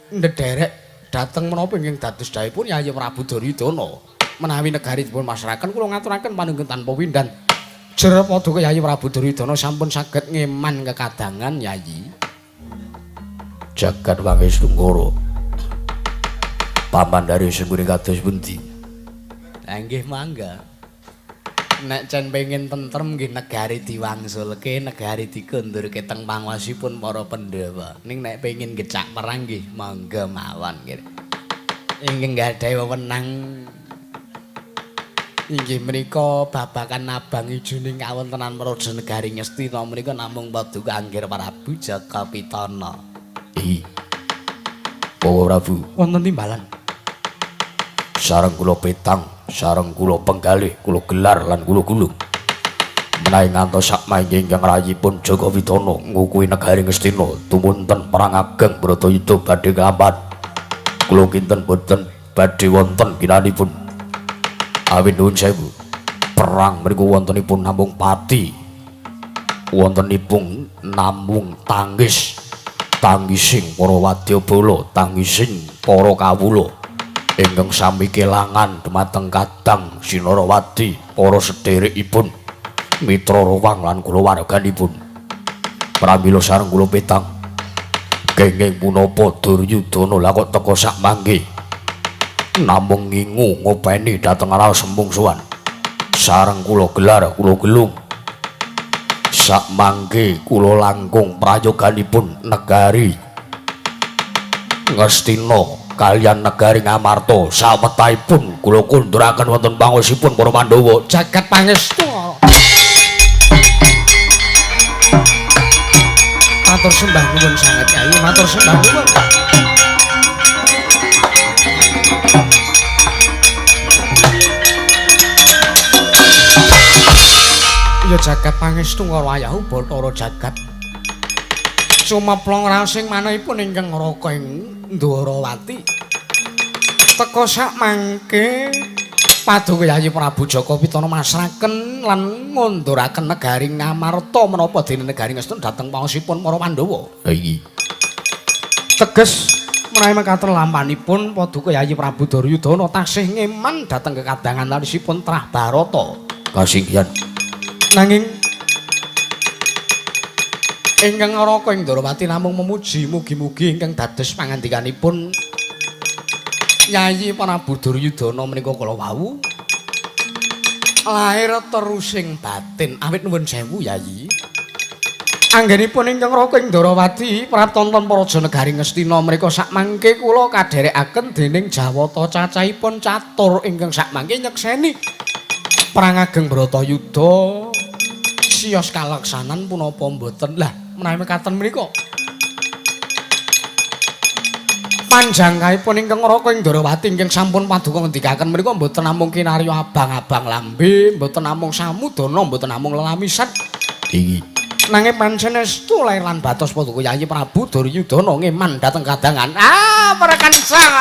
ndederek dhateng menapa ingkang dados dawuhipun Yayi Prabu Duryudana. Menawi negari dipun masrahaken kula ngaturaken panunggun tanpa windan. Jer paduka Yayi Prabu Duryudana sampun saged ngeman kekadangan Yayi. Jagat Wangestungkara. Paman dari senggune kados pundi? Nggih mangga. Nek cen pengin tentrem nggih negari diwangsulke, negari dikondurke teng panguwasipun para Pandhawa. Ning nek pengin gecak perang nggih mangga mawon nggih. Ingkang gadhahi wewenang inggih menika babagan abang ijuning kawontenan Praja Negari Ngastina menika namung Paduka Anggir Prabu Jaka Pitana. Ih. Bawa Prabu, wonten timbalan. Sareng kula petang, sareng kula penggalih, kula gelar lan kula gulung. Menawi ngantos sakmangke ingkang rayipun Jaka Pitana ngukuhi negari Ngastina tumunten perang ageng Bratayuda badhe kelampahan. Kula kinten boten badhe wonten ginanipun. Awit nuwun sewu. Perang mriku wontenipun namung pati. Wontenipun namung tangis. Tangising para wadyabala, tangising para kawula ingkang sami kelangan dumateng kadang Sinarawati, para sederekipun, mitra rowang lan kulawarganipun. Pramila sareng kula petang kenging punapa Duryudana lah kok teka sakmangke namung ngingu ngopeni dhateng raos mungsuhan. Sareng kula gelar kula gelung sakmangke kula langkung prayoganipun negari Ngastina kaliyan negari Ngamarta sawetahipun kula kunduraken wonten pangosipun para Pandhawa. Jagat pangestu. Matur sembah nuwun sanget Kyai, matur sembah nuwun. Ya jagat pangestu karo ayahu Bathara jagat. Sumeplong rasing manahipun ingkang Raka ing Ndwarawati. Teka sak mangke Paduka Yayi Prabu Jaka Pitana masraken lan ngunduraken negari Ngamarta menapa dene negari Ngastina dhateng pangosipun para Pandhawa. Ha iki. Teges menawi mekaten lampanipun Paduka Yayi Prabu Duryudana tasih ngeman dhateng kekadangan larisipun Trah Barata. Kasinggihan. Nanging ingkang Raka ing Ndwarawati namung memuji mugi-mugi ingkang dados pangandikanipun Yayi Prabu Duryudana menika kala wau lair terusing batin. Awit nuwun sewu Yayi. Anggenipun ingkang Raka ing Ndwarawati pratonton Praja Negari Ngastina menika sakmangke kula kadherekaken dening Jawata cacahipun catur ingkang sakmangke nyekseni perang ageng Bratayuda sios kalaksanan punapa mboten. Lah menawi mekaten menika panjangkaipun ingkang Raka ing Ndwarawati ingkang sampun paduka ngendikaken menika mboten namung kinarya abang-abang lambe, mboten namung samudana, mboten namung lelamisan. Iki nanging pancen estu lair lan batos paduka Yayi Prabu Duryudana ngeman dhateng kadangan. Ah, rekan sang.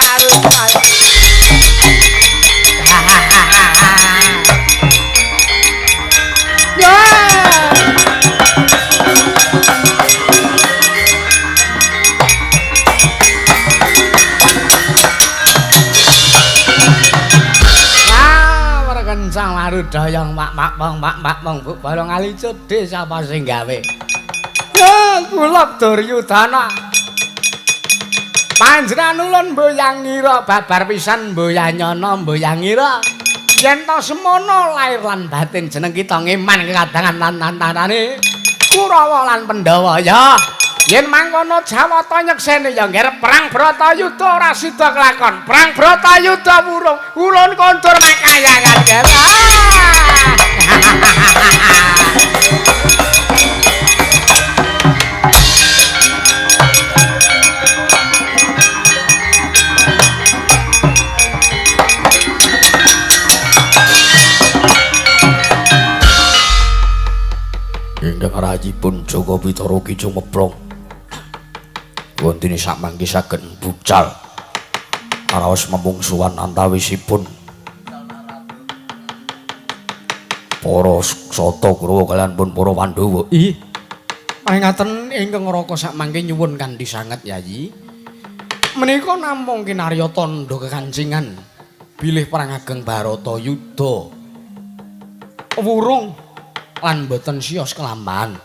Ya. Kencang marudayang mak mak mong mak mak mong bu balong ali cedhe sapa sing gawe. Ya kula Duryudana. Panjenengan ulun mboyangira babar pisan mboyanyana mboyangira. Yen to semono lair lan batin jeneng kita ngeman kekadangan lan tantanane Kurawa lan Pandhawa ya. Yen mangkono Jawata nyekseni ya ngger perang Bratayuda ora sida kelakon. Perang Bratayuda wurung, ulun kondur makayangan ger. Ingkang rajipun Jaka Pitana kijung meplong. Wontene sakmangke saged bucal raos memungsuhan antawisipun para Sata Kurawa kaliyan pun para Pandhawa. Ih, paringaten ingkang Raka sakmangke nyuwun kanthi sanget Yayi. Menika namung kinarya tandha kekancingan bilih perang ageng Bharatayuda wurung lan boten sios kelampahan.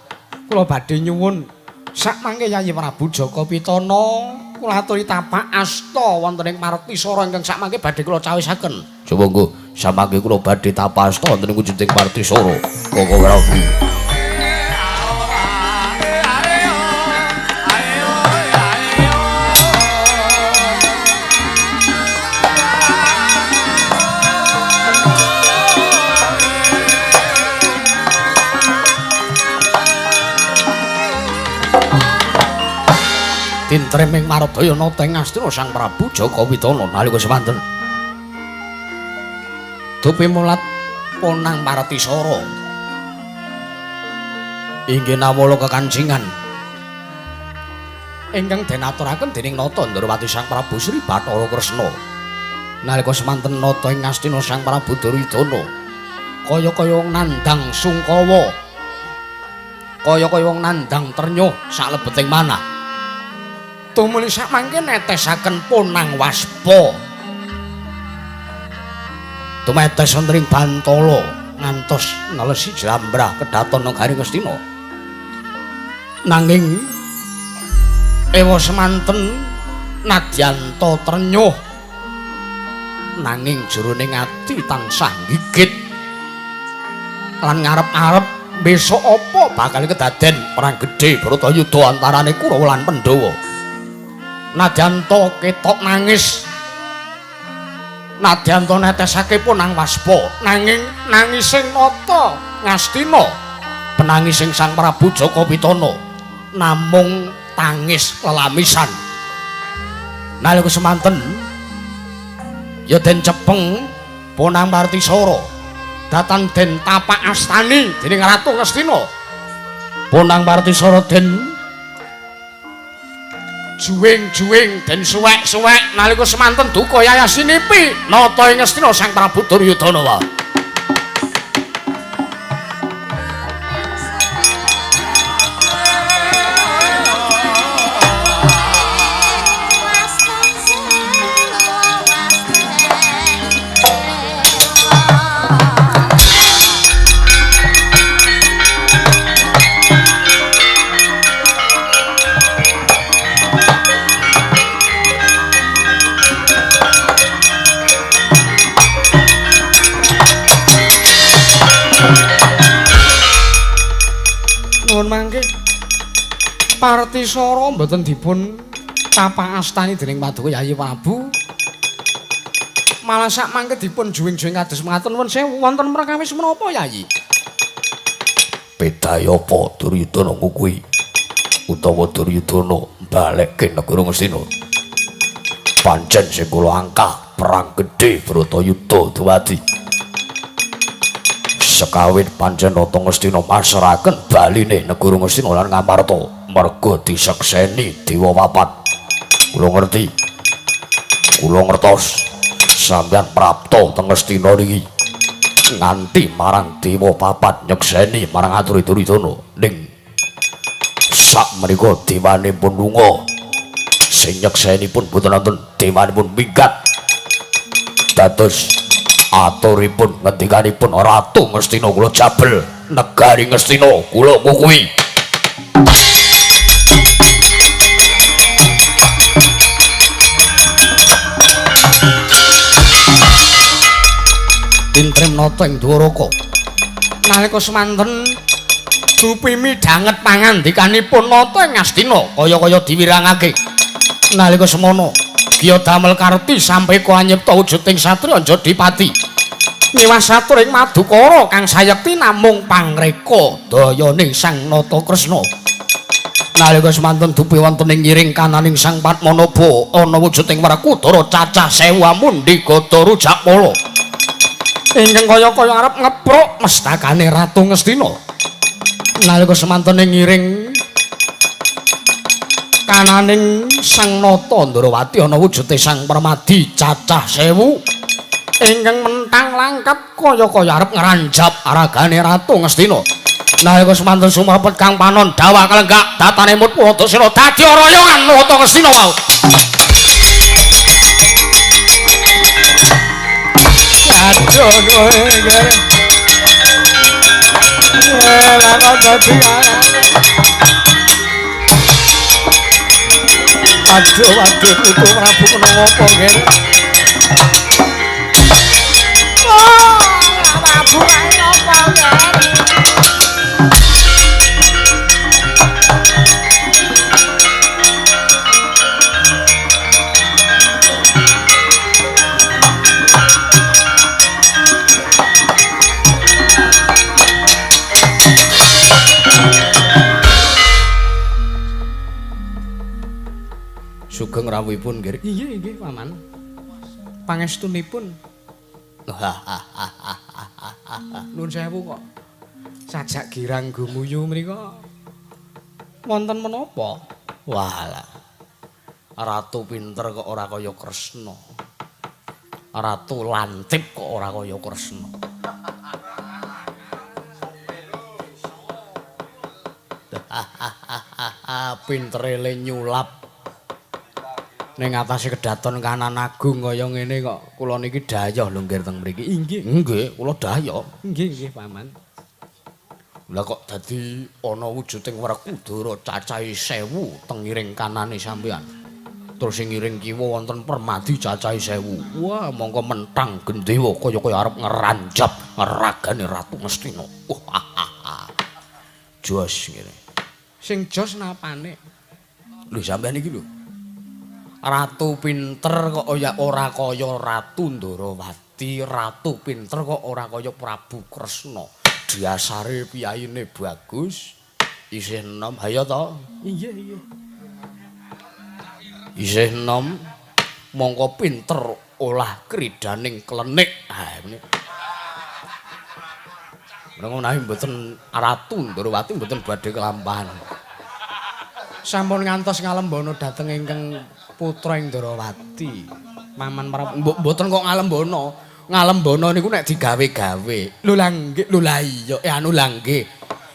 Kula badhe nyuwun sakmangke Yayi Prabu Jaka Pitana kula aturi tapak asta wonten ing Martisara ingkang sakmangke badhe kula cawisaken. Coba nggo Samangke kula badhe tapasta wonten ing wujuding Partisara. Koko Prabu. Tintreming Mardaya nata ing Astina Sang Prabu Jaka Widana nalika semanten. Dupi mulat Ponang Martisara inggih nawala kekancingan ingkang den aturaken dening Nata Ndrawati Sang Prabu Sri Bathara Kresna. Nalika semanten nata ing Astina Sang Prabu Duryudana kaya-kaya wong nandhang sungkawa, kaya-kaya wong nandhang trenyuh salebeting manah. Tumuli sakmangke netesaken Ponang Waspa. Tumetes wonten ing bantala ngantos nelesi jlambrah kedaton negari Ngastina. Nanging ewa semanten nadyanta trenyuh nanging jroning ati tansah gigit lan ngarep-arep besok apa bakal kedaden perang gedhe Bharatayuda antarane Kurawa lan Pandhawa. Nadyanta ketok nangis, nadyanta netesake Ponang Waspa, nanging nangising nata Ngastina penangising Sang Prabu Jaka Widana namung tangis lelamisan. Nalika semanten ya den cepeng Ponang Martisara datan den tapak astani dening Ratu Ngastina. Ponang Martisara den juwing-juwing den suwek-suwek nalika semanten duka yayasinipi nata ing Ngastina Sang Prabu Duryudana wae. Nuwun mangke Partisara mboten dipun tapak astani dening Paduka Yayi Prabu. Malah sak mangke dipun juwing-juwing kados mekaten. Nuwun sewu, wonten perkawis menapa Yayi? Bedaya apa Duryudana kuwi utawa Duryudana balekke negara Ngastina? Pancen sing kula angkah perang gedhe Bharatayuda dumadi. Sekawit pancen Nata Ngastina masrahaken baline negara Ngastina lan Ngamarta merga disekseni dewa papat. Kula ngerti, kula ngertos sampeyan prapta teng Ngastina niki nganti marang dewa papat nyekseni marang aturi Duryudana. Ning sak menika dewane pun lunga, sing nyekseni pun boten wonten, dewane pun minggat. Dados aturipun ngendikanipun Ratu Ngastina kula jabel negari Ngastina kula kukuhi. Tintrem nata ing Dwaraka nalika semanten dupi midhanget pangandikanipun nata ing Ngastina kaya-kaya diwirangake. Nalika semono Giya damel karti sampeka anyipta wujuding satriya Jodipati miwah satur ing Madukara kang sayekti namung pangreka dayane Sang Nata Kresna. Nalika semanten dupi wonten ing ngiring kananing Sang Padmanaba ana wujuding Werkudara cacah 1000 amundi gada rujakpala ingkang kaya-kaya arep ngepruk mestakane Ratu Ngastina. Nalika semanten ing ngiring kananing Sang Nata Ndrawati ana wujude Sang Permadi cacah 1000 ingkang mentang langkap kaya-kaya arep ngranjap aragane Ratu Ngastina. Nalika semanten sumrepet kang panon dawa kalenggak datane mut Purwadasena dadi royongan Nata Ngastina wau. Aduh kowe kere. Lah kok dadi aduh aduh putu Prabu kena ngopo kene. Prabu kae napa ya? Sugeng rawuhipun nggih. Iya nggih Paman. Pangestunipun. Nuwun sewu kok sajak girang gumuyu mriku wonten menapa? Walah. Ratu pinter kok ora kaya Kresna. Ratu lantip kok ora kaya Kresna. Pintere le nyulap ning atase kedaton kanan agung kaya ngene kok kula niki dayoh lho nggih teng mriki. Inggih, nggih, kula dayoh. Nggih, nggih Paman. Lah kok dadi ana wujuding Werkudara cacahe 1000 teng ngiring kanane sampean. Terus sing ngiring kiwa wonten Permadi cacahe 1000. Wah, mongko mentang gendewa kaya-kaya arep ngeranjap ngeragane Ratu Ngastina. Wah. Jos ngene. Sing jos napane? Lho sampean iki lho. Ratu pinter kok ya ora kaya Ratu Ndorowati, ratu pinter kok ora kaya Prabu Kresna. Dasare piyayine bagus, isih enom, hayo to? Iya, iya. Isih enom, mongko pinter olah kridaning klenik. Ha ngene. Menawa menawi mboten Ratu Ndorowati mboten badhe kelampahan. Sampun ngantos ngalembono dhateng ingkang putra ing Ndorowati. Paman Prabu mboten kok ngalembono. Ngalembono niku nek digawe-gawe. Lho lah nggih, lho lah iya, anu lah nggih.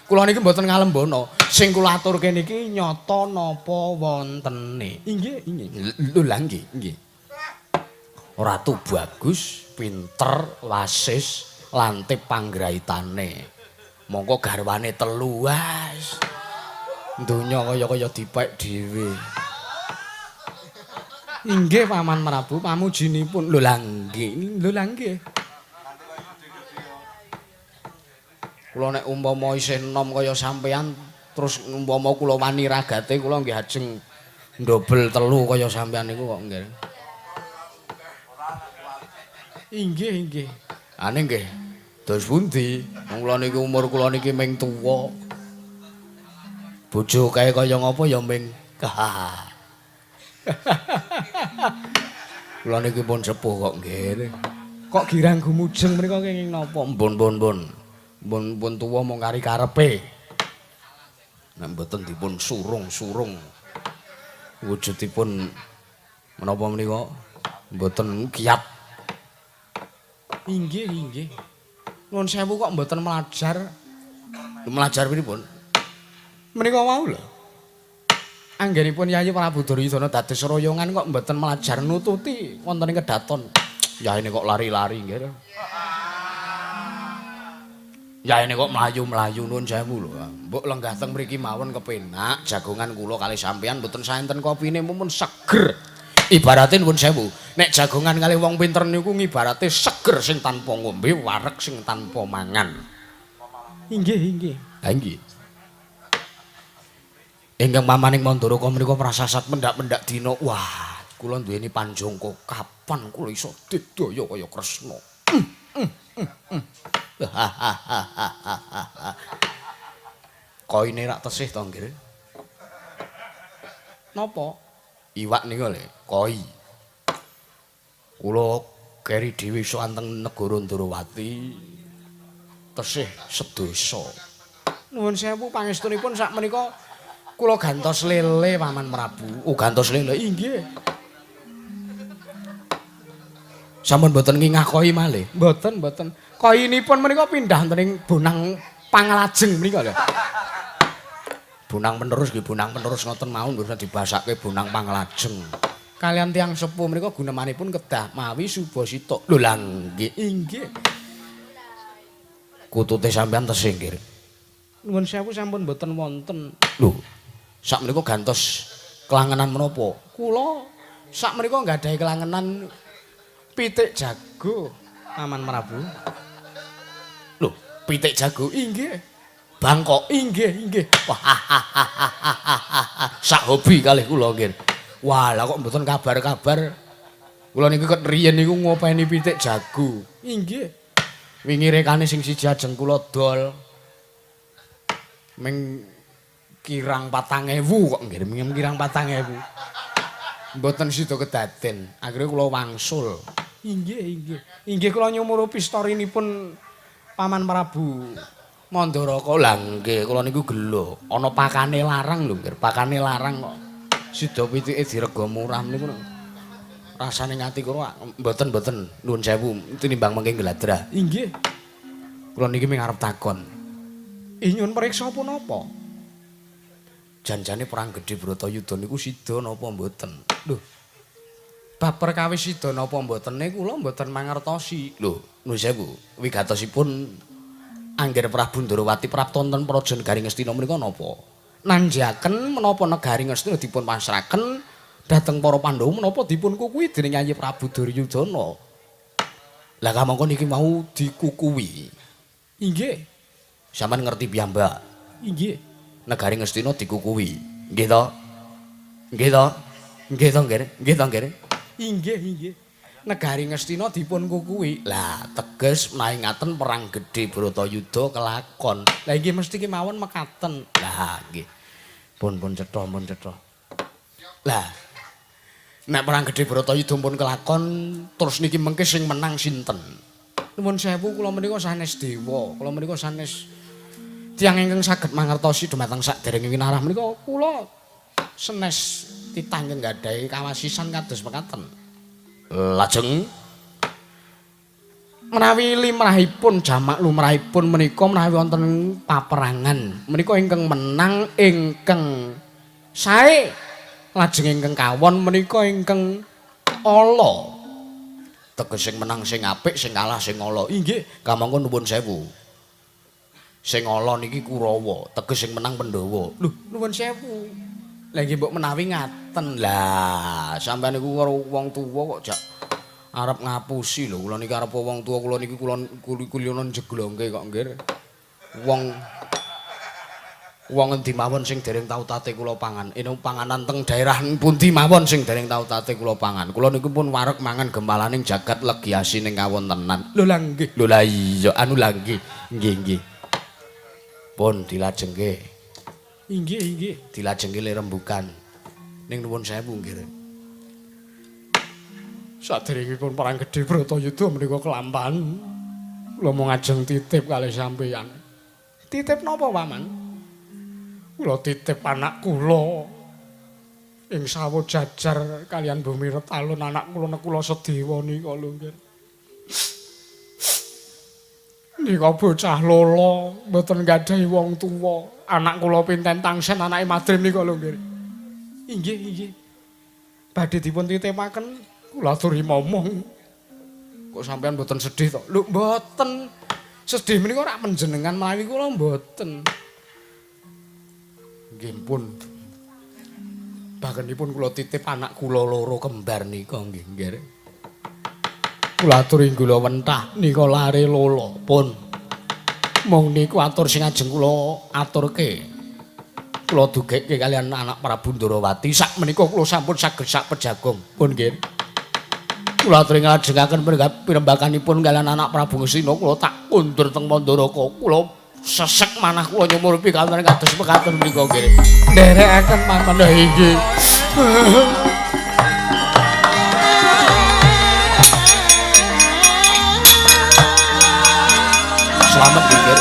Kula niki mboten ngalembono. Sing kula aturke niki nyata napa wontene. Inggih, inggih. Lho lah nggih, nggih. Ratu bagus, pinter, wasis, lantip panggraitane. Mongko garwane telu wis. Donya kaya-kaya dipek dhewe. Inggih Paman Prabu, pamujinipun. Lho lah nggih, lho lah nggih. Kula nek umpama isih enom kaya sampean, terus umpama kula wani ragate kula nggih ajeng ndobel telu kaya sampean niku kok nggih. Inggih, inggih. Ane nggih. Dos pundi? Wong kula niki umur kula niki ming tuwa. Bojo kae kaya ngapa ya ming. Kula niki pun sepuh kok nggih. Kok girang gumujeng mriku kenging napa? Mbun mbun mbun. Mbun pun tuwa mung kari karepe. Nek mboten dipun surung-surung. Wujudipun menapa menika mboten kiat. Inggih, inggih. Nuwun sewu kok mboten melajar. Melajar pripun? Menika wau lho. Anggenipun Yayi Prabu Duryudana dados royongan kok mboten melajar nututi wonten ing kedaton. Yayine kok lari-lari nggih. Yayine kok mlayu-mlayu nuwun sewu lho. Mbok lenggah teng mriki mawon kepenak jagongan kula kalih sampean mboten saenten kopine mumpun seger. Ibarate nuwun sewu, nek jagongan kalih wong pinter niku ngibarate seger sing tanpa ngombe, wareg sing tanpa mangan. Inggih, inggih. Ha inggih. Ingkang mamaning Mandoraka menika prasasat mendak-mendak dina. Wah, kula duweni panjangka kapan kula iso didaya kaya Kresna. Koine rak tesih to, nggih. Napa? Iwak niku lho, koi. Kula keri dhewe iso anteng negara Ndorowati tesih sedasa. Nuwun sewu pangestunipun sakmenika kula gantos lele Paman Prabu. Oh, gantos lele. Inggih. Sampun mboten ngingah koi malih. Mboten, mboten. Koinipun menika pindah wonten ing Bonang Panglajeng menika lho. Bonang penerus nggih, bonang penerus ngoten mawon mboten dibasake Bonang Panglajeng. Kalian tiyang sepuh menika gunemanipun kedah mawi subasita. Lho lah nggih, inggih. Kutute sampean tesih nggih. Nuwun sewu sampun mboten wonten. Lho, sakmenika gantos kelangenan menapa? Kula sakmenika nggadahi kelangenan pitik jago. Paman Prabu. Lho, pitik jago inggih. Bangkok inggih, inggih. Wah, sak hobi kalih kula nggih. Wah, lah kok mboten kabar-kabar. Kula niku ket riyen niku ngopeni pitik jago. Inggih. Wingi rekane sing siji ajeng kula dol. Ming kirang 4000 kok nggih, ming kirang 4000. Mboten sida kedaden. Akhire kula wangsul. Inggih, inggih. Inggih kula nyumurupi storinipun Paman Prabu Mandaraka. Lah nggih, kula niku gelo. Ana pakane larang lho, nggih. Pakane larang kok sida pitike direga murah niku. Rasane ngati kula mboten-mboten nuwun sewu tinimbang mengke ngladrah. Inggih. Kula niki mung arep takon. Nyuwun priksa punapa? Janjane perang gedhe Bratayuda niku sida napa mboten? Lho. Bab perkawis sida napa mbotene kula mboten mangertosi. Lho, nuwun sewu, wigatosipun angger Prabu Ndorowati prapta wonten Praja Negari Ngastina menika napa? Nanjaken menapa negari Ngastina dipun pasrahaken dhateng para Pandhawa menapa dipun kukuhi dening Yayi Prabu Duryudana. Lah kamangka niki mau dikukuhi. Inggih. Sampeyan ngerti piyambak? Inggih. Negari Ngastina dikukuhi. Nggih to? Nggih to? Nggih to, nggih? Nggih to, nggih? Inggih, inggih. Negari Ngastina dipun kukuhi. Lah, teges menawi ngaten perang gedhe Bratayuda kelakon. Lah inggih mesti kemawon mekaten. Lah nggih. Pun pun cetha, pun cetha. Lah, nek perang gedhe Bratayuda pun kelakon, terus niki mengke sing menang sinten? Nuwun sewu kula menika sanes dewa, kula menika sanes tiyang ingkang saged mangertosi dumateng saderenge winarah menika kula senes titah ingkang gadhahi kawasisan kados mekaten. Lajeng menawi limrahipun jamak lumrahipun menika menawi wonten paperangan menika ingkang menang ingkang sae, lajeng ingkang kawon menika ingkang ala. Teges sing menang sing apik, sing kalah sing ala. Inggih, kamangka nuwun sewu. Sing ala niki Kurawa, teges sing menang Pandhawa. Lho, nuwun sewu. Lah nggih mbok menawi ngaten. Lah, sampeyan niku karo wong tuwa kok jak arep ngapusi lho. Kula niki arep wong tuwa kula niki kula kulino jeglongke kok nggih. Wong wong endi mawon sing dereng tau tate kula pangan. Ene panganan teng daerah pundi mawon sing dereng tau tate kula pangan. Kula niku pun wareg mangan gempalaning jagat legi asining kawontenan. Lho lah nggih. Lho lah iya anu lah nggih. Nggih nggih. Pun dilajengke. Inggih inggih. Dilajengke le rembukan. Ning nuwun sewu nggih. Saderengipun perang gedhe Bratayuda menika kelampahan. Kula mung ajeng titip kalih sampeyan. Titip napa, Paman? Kula titip anak kula ing sawo jajar kaliyan bumi retalun anak kula Nekula Sedewa nika lho nggih. Nika bocah lolo mboten gadhahi wong tuwa. Anak kula pinten tangsen anake Madrim nika lho nggih. Inggih inggih. Badhe dipun titipaken kula aturi momong. Kok sampeyan mboten sedih to? Lho mboten. Sedih menika ora panjenengan menawi kula mboten. Nggih pun. Bagenipun kula titip anak kula loro kembar nika nggih nggih. Kula aturi kula wentah nika lare lolo pun. Mung niku atur sing ajeng kula aturke. Kula dugekke kaliyan anak Prabu Ndorowati. Sak menika kula sampun saged sak pejagong. Pun nggih. Kula aturi nglajengaken pirembakanipun kaliyan anak Prabu Ngastina kula tak kundur teng Mandaraka. Kula sesek manah kula nyumurupi kaliyan kados mekaten menika nggih. Nderekaken paman inggih. Selamat nggih.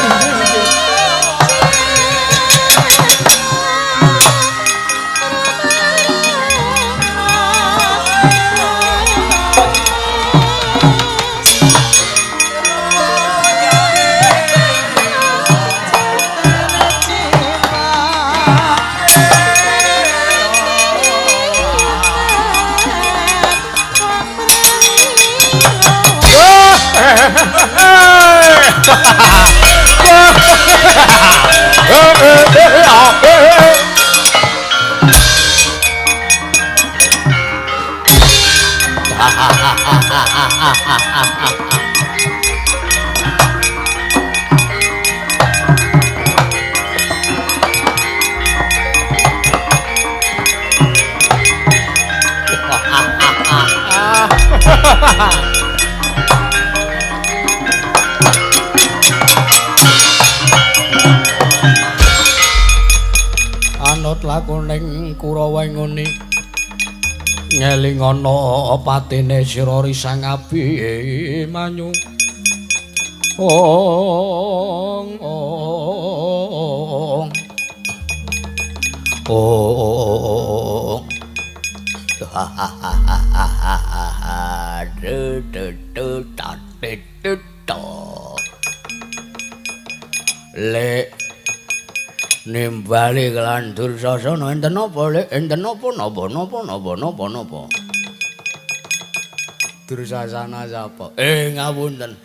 Kurawa ngene. Ngeling ana patene sira Risang Abimanyu. Ong ong. Oh. Lek nimbali kelan Dursasana enten napa lek enten napa napa napa napa napa napa Dursasana sapa? Ngapunten.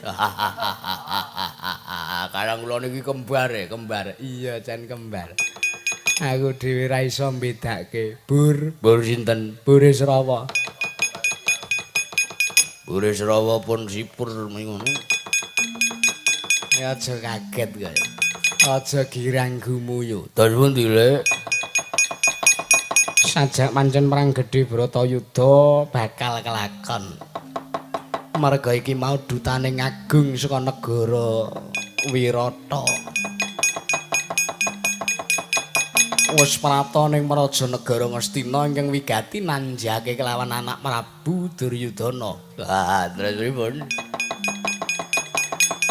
Karang kula niki kembar kembar. Iya jan kembar. Aku dhewe ra iso mbedake. Bur, bur sinten? Burisrawa. Burisrawa pun sipur ngono. Ya aja kaget kowe. Aja girang gumuyu. Terus pundi, Lek? Sajak pancen perang gedhe Bratayuda bakal kelakon. Merga iki mau dutane ngagung saka negara Wirata. Wis prapta ning Praja Negara Ngastina ingkang wigati nanjake kelawan anak Prabu Duryudana. Lah, terus pripun?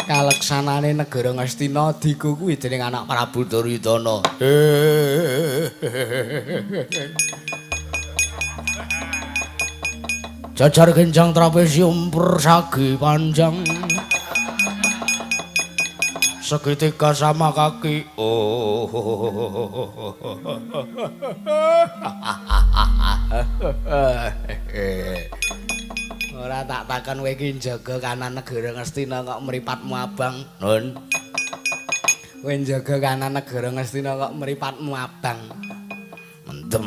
Kaleksanane negara Ngastina dikukuhi dening anak Prabu Duryudana. Jajar genjang trapesium persagi panjang. Segitiga sama kaki. Oh. Ora tak takon kowe iki njaga kanan negara Ngastina kok mripatmu abang. Nun. Kowe njaga kanan negara Ngastina kok mripatmu abang. Mendem.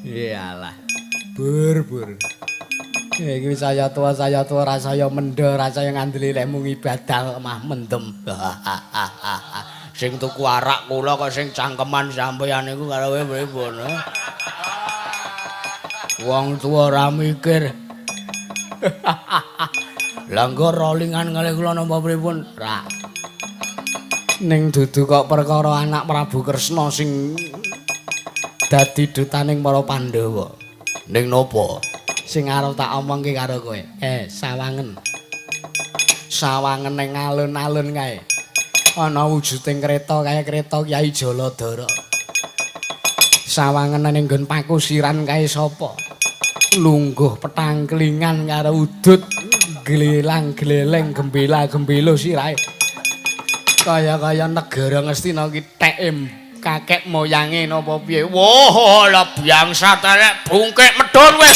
Iyalah. Bur bur. Iki saya tua ra saya mendha, ra saya ngandeli lehmu ngibadah mah mendem. Sing tuku arak kula kok sing cangkeman sampeyan niku karo kowe pripun? Wong tuwa ora mikir. Lah engko rolingan kalih kula napa pripun? Ra. Ning dudu kok perkara anak Prabu Kresna sing dadi dutaning para Pandhawa. Ning napa? Sing arep tak omongke karo kowe. Sawangen. Sawangen ning alun-alun kae. Ana wujuding kreta kaya kreta Kyai Jaladara. Sawangen ning nggon pakusiran kae sapa? Lungguh petangklingan karo udut glelang-gleleng gembela-gembelo sirahe. Kaya-kaya negara Ngastina ki teke kakek moyange napa piye? Wah, lah biangsa telek bungkek medhun kowe.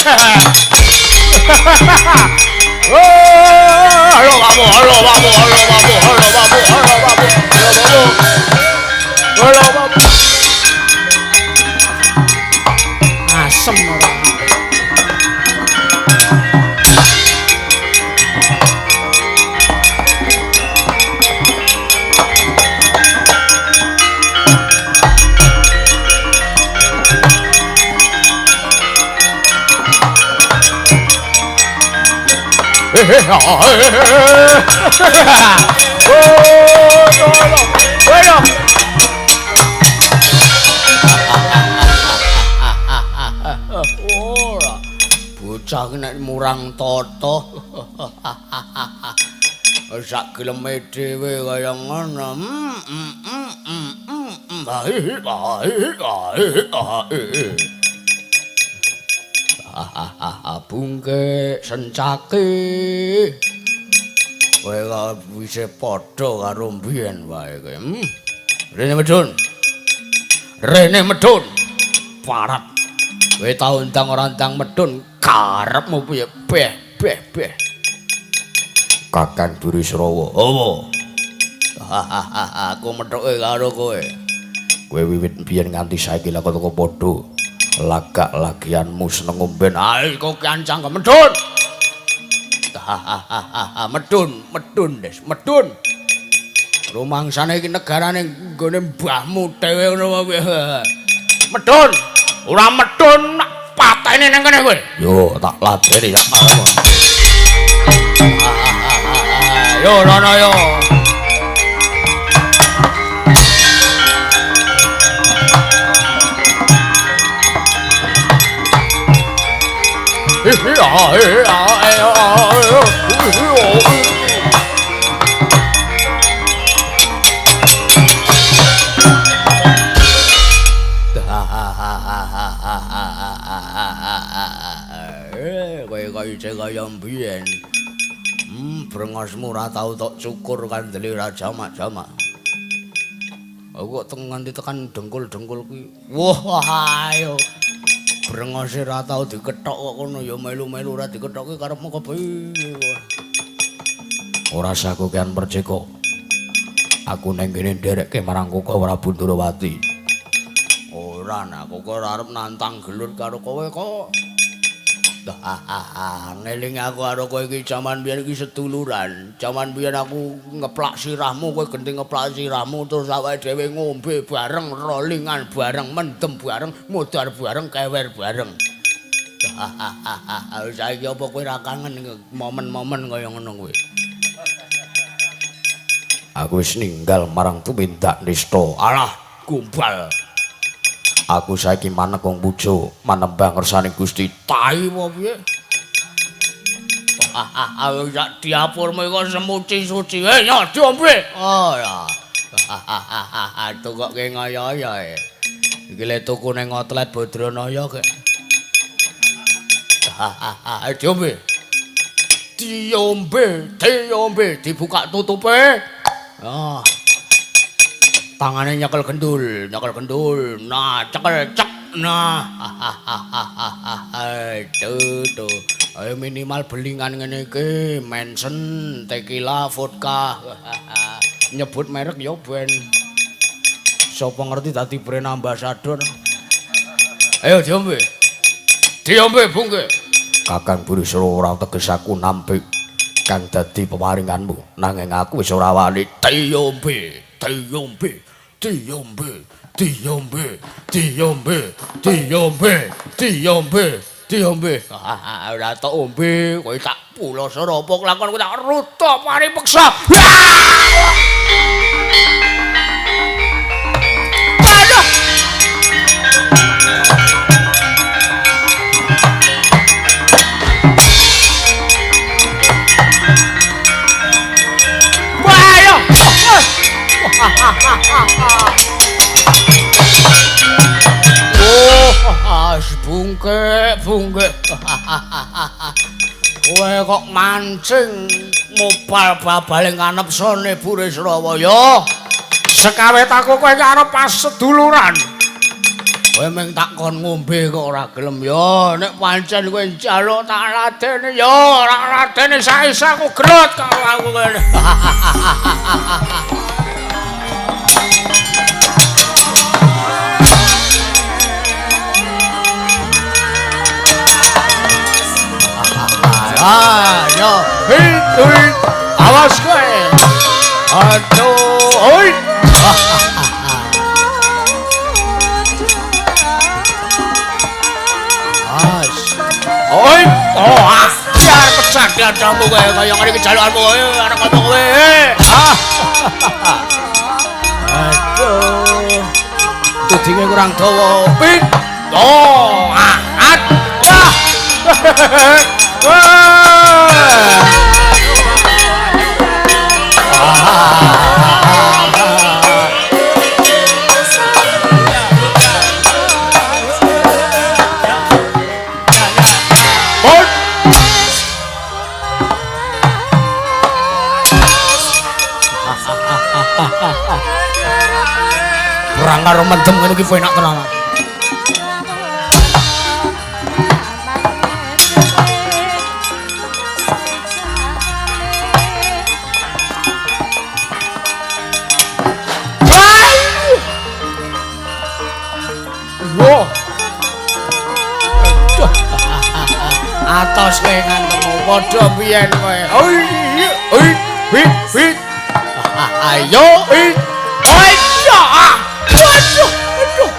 Halo babu, halo babu, halo babu, halo babu, halo babu, halo babu. Halo babu. Asem ora. Ora bocah nek murang tata sak geleme dhewe kaya ngono. Bungke sencake kowe kok wis padha karo mbiyen wae kowe. Rene medhun. Rene medhun. Parat. Kowe tau ndang ora ndang medhun karepmu piye? Beh beh beh. Kakang Burisrawa. Apa? Aku methuke karo kowe. Kowe wiwit mbiyen nganti saiki lha kok padha. Lagak lagianmu seneng ngomben. Ae kok kancang medhun. Medhun, medhun, Des, medhun. Rumangsane iki negarane nggone mbahmu dhewe ngono wae. Medhun. Ora medhun patene nang kene kowe. Yo tak ladeni sak karepmu. Yo rono yo. Kowe kaya kaya mbiyen. Brengosmu ora tau tok cukur kandele ra jamak-jamak. Aku kok nganti tekan dengkul-dengkul kuwi. Wah, ayo. Brengose ora tau dikethok kok kono ya melu-melu ora dikethoki karepmu kepiye. Ora sakokean perceka. Aku nang kene nderekke marang Koko Prabu Ndrawati. Ora, nak kok ora arep nantang gelut karo kowe kok. Ngeling aku karo kowe iki jaman biyen iki seduluran. Jaman biyen aku ngeplak sirahmu, kowe genti ngeplak sirahmu, terus awake dhewe ngombe bareng, rollingan bareng, mendem bareng, modar bareng, kewer bareng. Saiki apa kowe ora kangen momen-momen kaya ngono kuwi? Aku wis ninggal marang tumindak nista. Alah, gombal. Aku saiki manek wong pujo manembah ngersane Gusti. Tai apa piye? Sak diapurmu iku semuci suci. Yo diombe. Oh ya. Tukoke ngaya-ya. Iki le tuku ning outlet Badranaya kek. Diombe. Diombe, diombe, dibuka tutupe. Ah. Tangane nyekel gendul, nyekel gendul. Nah, cekel cek. Nah. Aduh, tuh. Ayo minimal belingan ngene iki, Manson, tequila, vodka. Nyebut merek ya ben. Sapa ngerti dadi brand ambassador. Ayo diombe. Diombe bungke. Kakang Burisra ora teges aku nampik kang dadi pewaringanmu, nanging aku wis ora wani. Diombe, diombe. Diombe, diombe, diombe, diombe, diombe, diombe. Ora tok ombe, kowe tak pulasara apa kelakon kowe tak ruta paripeksa. Aduh. Oh, bungke, bungke. Kowe kok mancing mobal babale nganepsane Burisrawa ya. Sekawet aku kowe iki arep pas seduluran. Kowe mung tak kon ngombe kok ora gelem ya. Nek pancen kowe njaluk tak ladeni ya, ora ladeni saiki aku gerut karo aku kene. Ayo, hei, hei, awas kowe. Aduh, oi. As. Oi, oh, ah, biar pecah dadamu kowe kaya ngene iki jalukanmu kowe arep apa kowe. Ah. Aduh. Tudinge kurang dawa. Pit. Oh, ah, ah. Perang karo mendem ngene iki penak tenan. Atos kowe ngantemu padha biyen kowe. Oi, oi, wi, wi. Ayo, oi. Oi, ya. Aduh, aduh.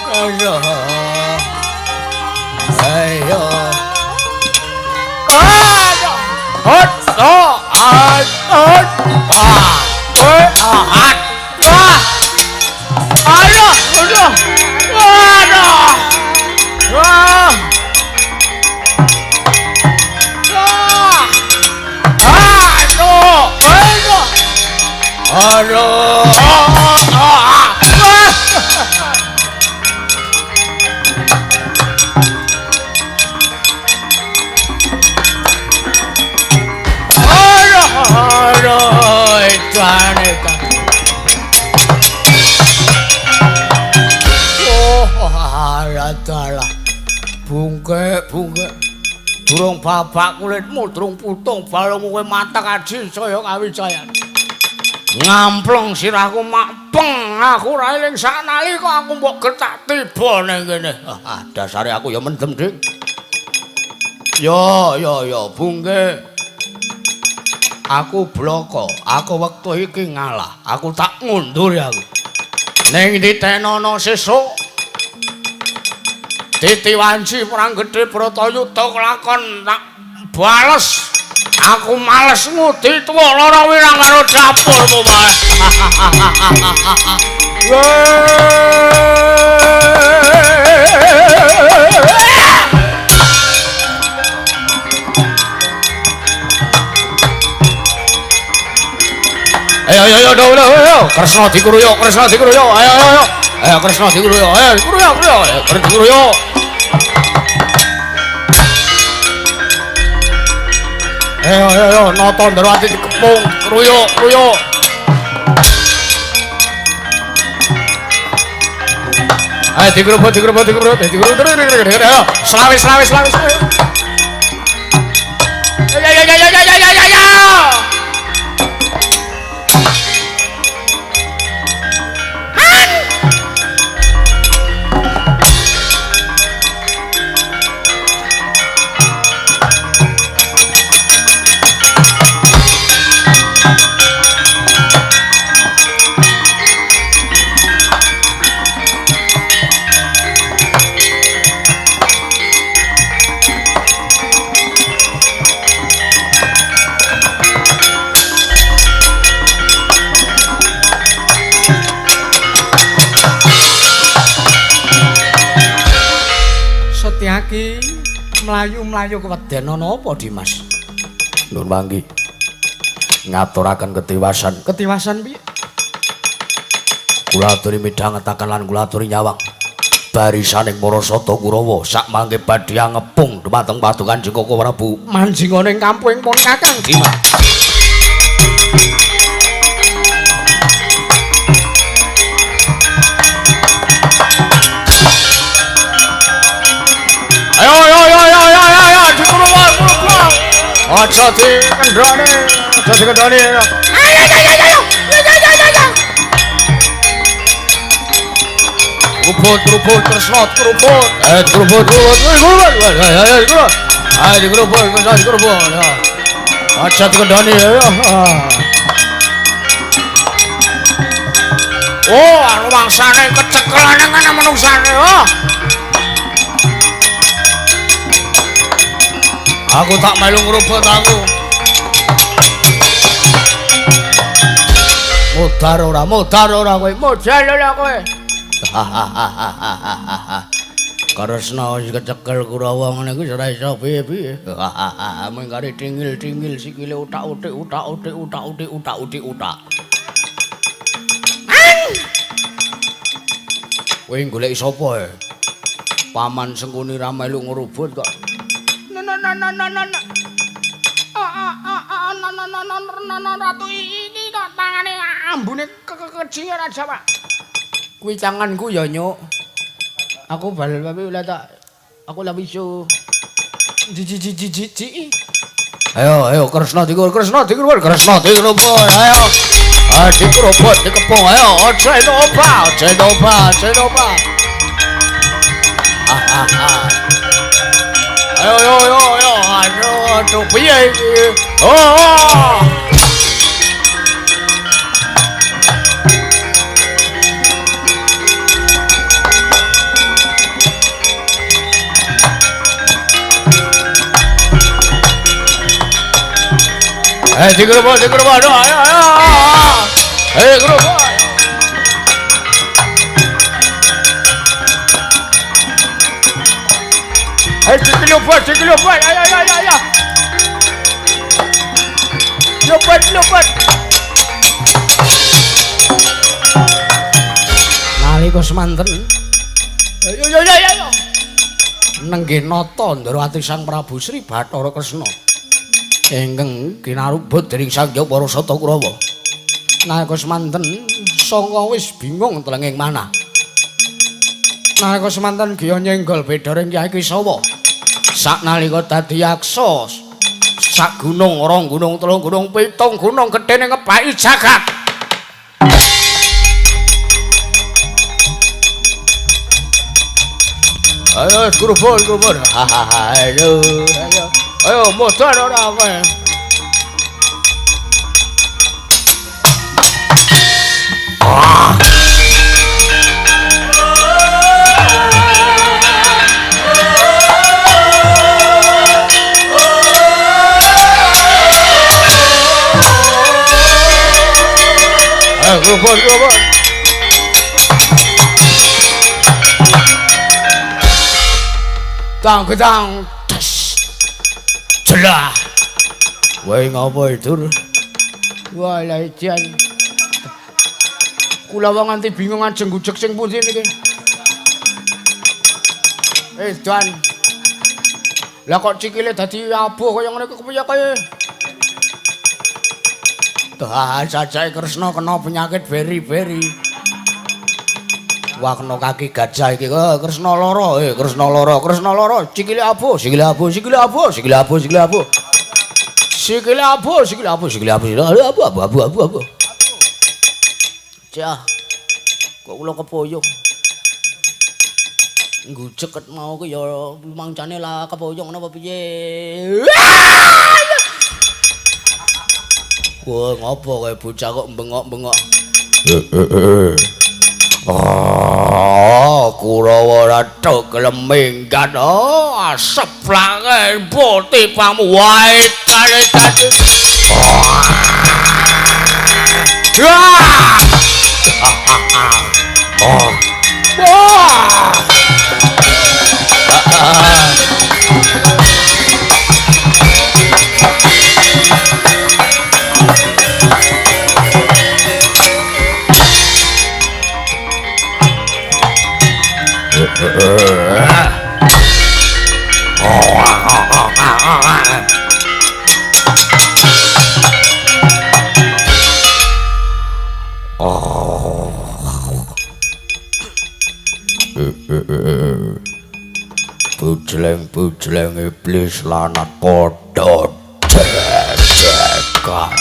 Aduh. Ayo. Aduh. Hot, oh, ah, ah. Ah, ah, ah. Aduh, aduh. Aduh. Wah. Aduh. Aduh, edan edan. Oh, alah. Bungke, bungke. Durung babak kulitmu, durung putung balungmu kowe matek aji saya kawijayan. Ngampleng sirahku makpeng, aku ora eling saknalika aku mbok gertak tiba ning kene. Ah, dasare aku ya mendem, Dik. Yo, yo, yo, bungke. Aku bloko, aku wektu iki ngalah, aku tak ngundur aku. Ning ditenono sesuk. Titi wanci perang gedhe Bratayuda kelakon tak bales. Aku males ngudi tuwa lara wirang karo dapurmu wae. Ayo ayo ayo ayo ayo Kresna dikruyuk, Kresna dikruyuk. Ayo ayo ayo. Ayo Kresna dikruyuk. Ayo dikruyuk, kruyuk. Ayo dikruyuk. Ayo ayo ayo nata Ndrawati dikepung, kruyuk, kruyuk. Ayo dikrubut, dikrubut, dikrubut, dikrubut, ayo. Selawe, selawe, selawe, selawe. Ayo ayo ayo ayo ayo ayo ayo. Setyaki mlayu-mlayu keweden ana apa, Dimas? Nun manggi. Ngaturaken ketiwasan. Ketiwasan piye? Kula aturi midhangetaken lan kula aturi nyawang. Barisaning para sata Kurawa sak mangke badhe ngepung dhumateng padukan Kanjeng Koko Prabu. Manjinga ning kampuhing pun Kakang Dimas. Ayo ayo ayo ayo ayo ayo dikurung kurung. Aja dikendhane, aja dikendhane. Ayo ayo ayo ayo. Ayo ayo ayo. Keruput, keruput, Kresna, keruput. Keruput, keruput, keruput. Ayo ayo keruput. Ayo dikeruput, Kresna dikeruput. Aja dikendhane ayo. Oh, rumangsane kecekelane ngene menungsane. Oh. Aku tak melu ngrubut aku. Modar ora kowe, modar ora kowe. Kresna wis kecekel Kurawa ngene iki ora iso piye-piye. Mung kari tingil-tingil sikile utak-utik utak-utik utak-utik utak-utik utak. Kowe golek sapa e? Paman Sengkuni ra melu ngrubut kok. Na na na na na na. Na na na na na ratu iki kok tangane ambune kekecinge raja, Pak. Kuwi tanganku ya, Nyuk. Aku bal tapi lah tak aku lah wisu. Ji ji ji ji. Ayo ayo Kresna dikur, Kresna dikur, Kresna dikeruput. Ayo. Ah dikeruput, dikepung. Ayo aja itu obah, aja itu obah, aja itu obah. Ayo ayo ayo ayo aduh aduh piye iki? Oh. Dikeruput, dikeruput, ayo ayo ayo. Keruput. Dikeluput, dikeluput, ayo ayo ayo ayo. Luput, luput. Nalika semanten ayo yo yo yo nenggih nata Ndrawati Sang Prabu Sri Bathara Kresna ingkang kinarubut dening Sang Hyang Parasata Kurawa. Nalika semanten sanga wis bingung telenging manah. Nalika semanten giya nyenggol bedharing Kyai Kisawa. Saknalika dadi yaksa sak gunung, rong gunung, telung gunung, pitung gunung gedene ngebaki jagat. Ayo grubul grubul. Hahaha. Ayo ayo. Ayo modar ora kowe. Ayo grubul grubul. Tang gedang tes jelah. Wae ngopo itu? Wah lha jan. Kula wong nganti bingung ajeng gujeg sing pundi niki. Edan. Lah kok cikile dadi abuh kaya ngene iki kepiye kae? Dah jajake Kresna kena penyakit beri-beri. Wah kena kaki gajah iki. Kresna lara, Kresna lara, Kresna lara, sikile abuh, sikile abuh, sikile abuh, sikile abuh, sikile abuh. Sikile abuh, sikile abuh, sikile abuh, sikile abuh, abuh, abuh, abuh, abuh. Cah. Kok kula kepoyong. Ngujek ket mau ki ya lumancane lah kepoyong napa piye. Wah, ngopo kowe bocah kok bengok-bengok. Oh, Kurawa ratu gelem minggat. Oh, aseplange putih pamu wae tare tadi. Wah. Oh. Wah. Bujleng-bujleng iblis lanat padha jejekan.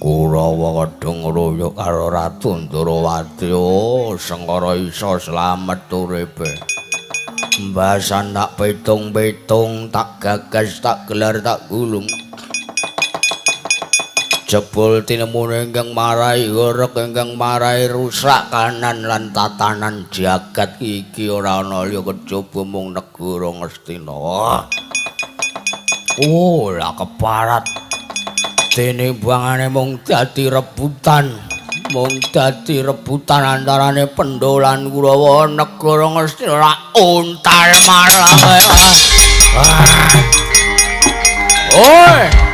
Kurawa kadung ngruyuk karo Ratu Ndrawati. Oh, Sengkara iso slamet uripe. Mbasan tak pitung-pitung, tak gagas, tak gelar, tak gulung. Jebul tinemune ingkang marai gorek, ingkang marai rusak kanan lan tatanan jagat iki ora ana liya kejaba mung negara Ngastina. Oh, lah keparat. Dene bangane mung dadi rebutan, mung dadi rebutan antarane Pandhawa lan Kurawa. Negara Ngastina ora untal marang. Oi.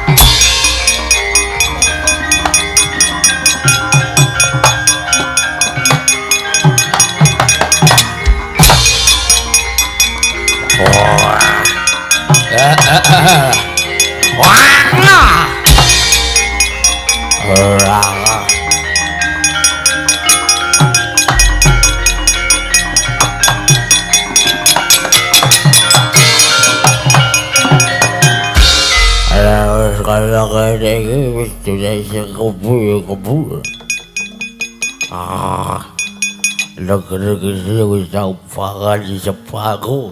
Ah, negeri wis tau pangan di sepaku.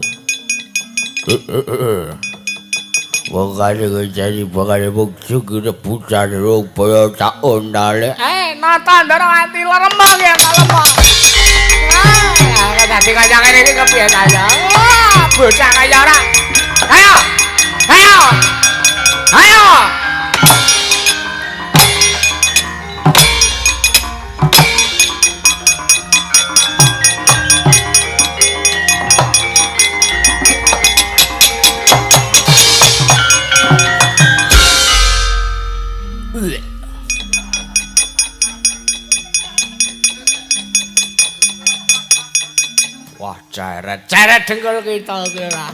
Bangane jadi bangane bukti rebutan rupaya tak ondale. Nata Ndrawati lemah ya tak lemah. Ah, dadi kaya ngene iki kepiye ta ya? Bocah kaya ora. Ayo. Ayo. Ayo. Wah, ceret. Ceret dengkul kita iki ora.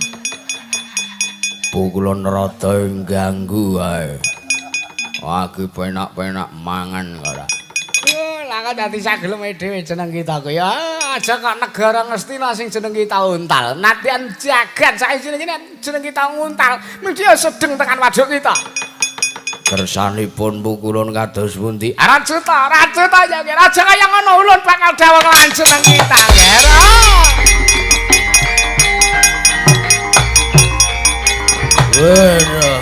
Pukulun rada ganggu ae. Wah, iki penak-penak mangan ora. Lah kok dadi sageleme dhewe jeneng kita kuwi. Aja kok negara Ngastina sing jeneng kita untal. Nadyan jagat saiki jeneng kita nguntal. Mesti sedeng tekan waduk kita. Kersanipun pukulun kados pundi? Rajuta, rajuta ya nggih. Raja kaya ngono ulun bakal dawuh lan jeneng kita nggih. Waduh.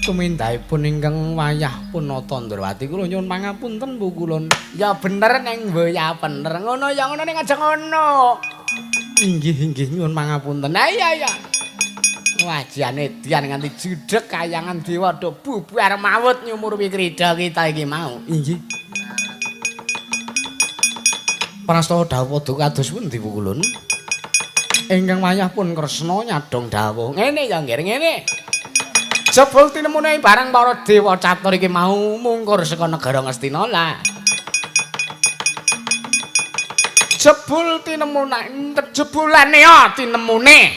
Tumindahipun ingkang wayah punata Ndrawati kula nyuwun pangapunten Bu Kulun. Ya bener neng mbok ya bener. Ngono ya ngono ning aja ngono. Inggih inggih nyuwun pangapunten. Ha iya iya. Wajane dian nganti judhek kayangan dewa do bubar mawut nyumurupi krida kita iki mau. Inggih. Prastawa dawuh padha kados pundi Bu Kulun? Ingkang wayah pun Kresna nyadong dawuh. Ngene ya nggih ngene. Jebul tinemune barang para dewa catur iki mau mungkur saka negara Ngastina lah. Jebul tinemune jebulane ya tinemune.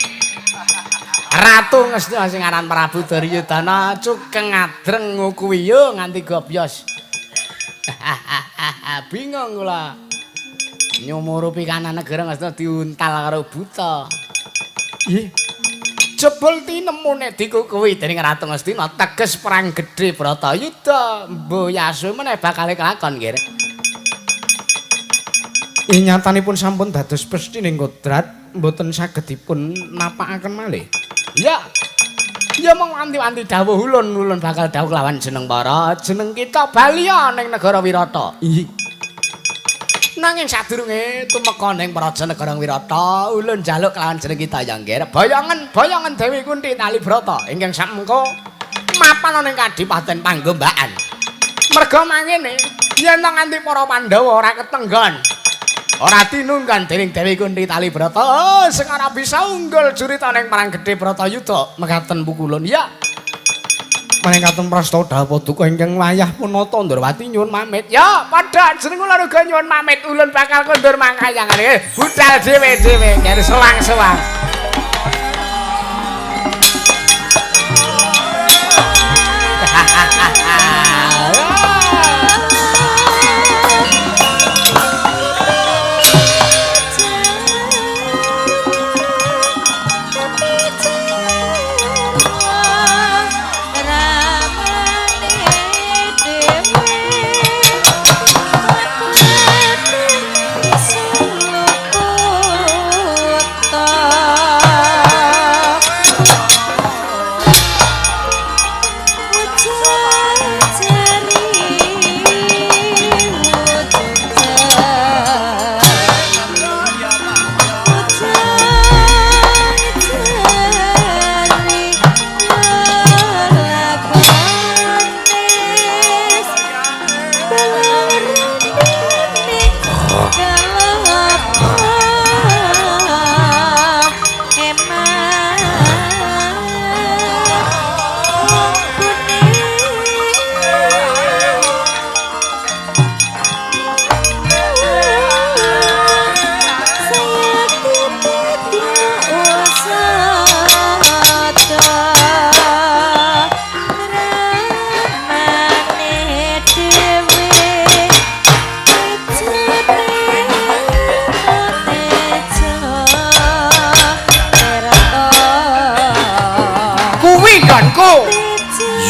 Ratu Ngastina sing aran Prabu Duryudana cukeng adreng ngukuwi yo nganti gobyos. Bingung kula. Nyumurupi kanan negara Ngastina diuntal karo buta. Ih. Jebul tinemune dikukuhi dening Ratu Ngastina teges perang gedhe Bratayuda mboyasu meneh bakal kelakon nggih. Inyatanipun sampun dados pestining kodrat mboten saged dipun napakaken malih. Ya. Ya mung wanti-wanti dawuh ulun ulun bakal dawuh lawan jeneng para jeneng kita baliya ning negara Wirata. Inggih. Nanging sadurunge tumeka ning praja negara Wirata, ulun njaluk kelawan jeneng kita ya nggih. Boyongen, boyongen Dewi Kunti Talibrata ingkang sakmengko mapan ning Kadipaten Panggombakan. Merga mangene yen nganti para Pandhawa ora ketenggon, ora tinunggan dening Dewi Kunti Talibrata, oh, sing ora bisa unggul jurita ning perang gedhe Bratayuda. Mekaten pukulun ya. Manekaten prastawa dawuh duka ingkang wayah punata Ndrawati nyuwun pamit. Ya, padha jeneng kula uga nyuwun pamit. Ulun bakal kondur mangkayangane. Budal dhewe-dhewe karo sewang-sewang.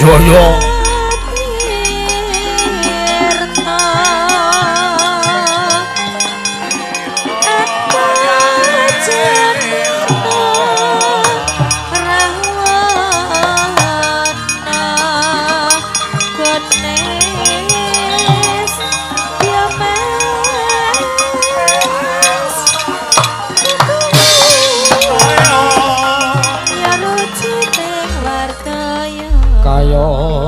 Yo yo. Kayon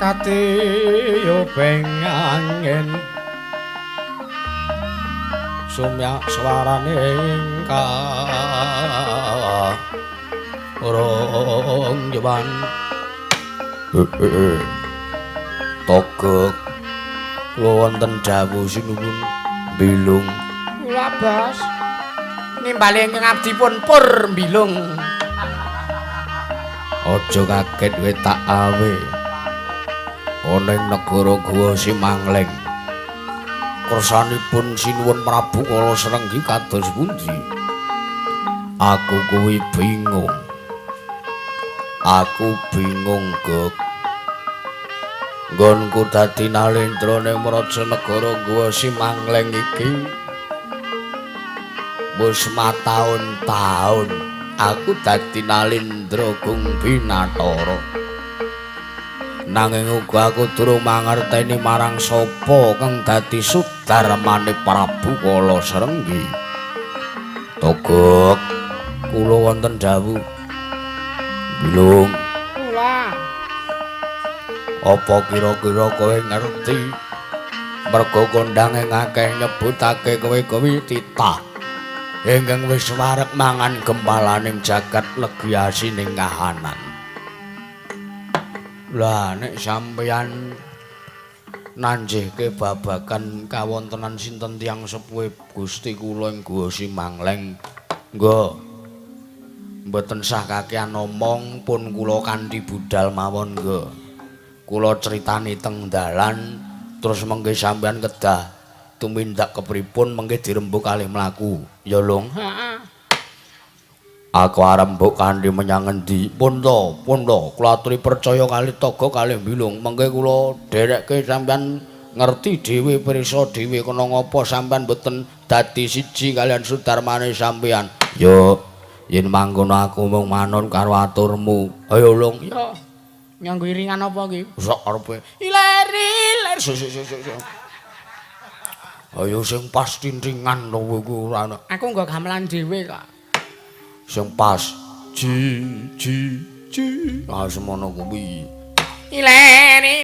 katiyuping angin sumyak swarane rong jawan. Togok kula wonten dawuh sinuwun Bilung. Kula Bos nimbali ingkang abdi pun pur Bilung. Aja kaget kowe tak awe. Ana ing negara Guwa Simangleng. Kersanipun Sinuwun Prabu Kala Srenggi kados pundi? Aku kuwi bingung. Aku bingung, Gok. Nggonku dadi nalendra ning Praja Negara Guwa Simangleng iki wis mataun-taun aku dadi nalendra Gung Binatara. Nanging uga aku durung mangerteni marang sapa kang dadi sudarmane Prabu Kala Srenggi. Togok kula wonten dawuh. Bilung. Kula. Apa kira-kira kowe ngerti merga kondange akeh nyebutake kowe kuwi titah ingkang wis wareg mangan gempalaning jagat legi asining kahanan. Lah nek sampeyan nanjihke babagan kawontenan sinten tiyang sepuhe Gusti kula ing Guwa Simangleng, nggo mboten sah kakean omong, pun kula kanthi budal mawon nggo. Kula critani teng dalan terus mengke sampeyan kedah tumindak kepripun mengke dirembug kalih mlaku. Ya Lung. Heeh. Aku arep mbok kanthi menyang ngendi? Pun to, pun to, kula aturi percaya kalih Toga kalih Bilung. Mengke kula dherekke sampeyan ngerti dhewe, pirsa dhewe kena ngapa sampeyan mboten dadi siji kaliyan sudarmane sampeyan. Yo, yen mangkono aku mung manut karo aturmu. Ayo Lung. Yo. Nganggo iringan apa iki? Sok arepe. Iler iler. Sik. Ayo sing pas tintingan to kowe kuwi ora ana. Aku nggo gamelan dhewe kok. Sing pas. Ji ji ji. Ah semono kuwi. Iler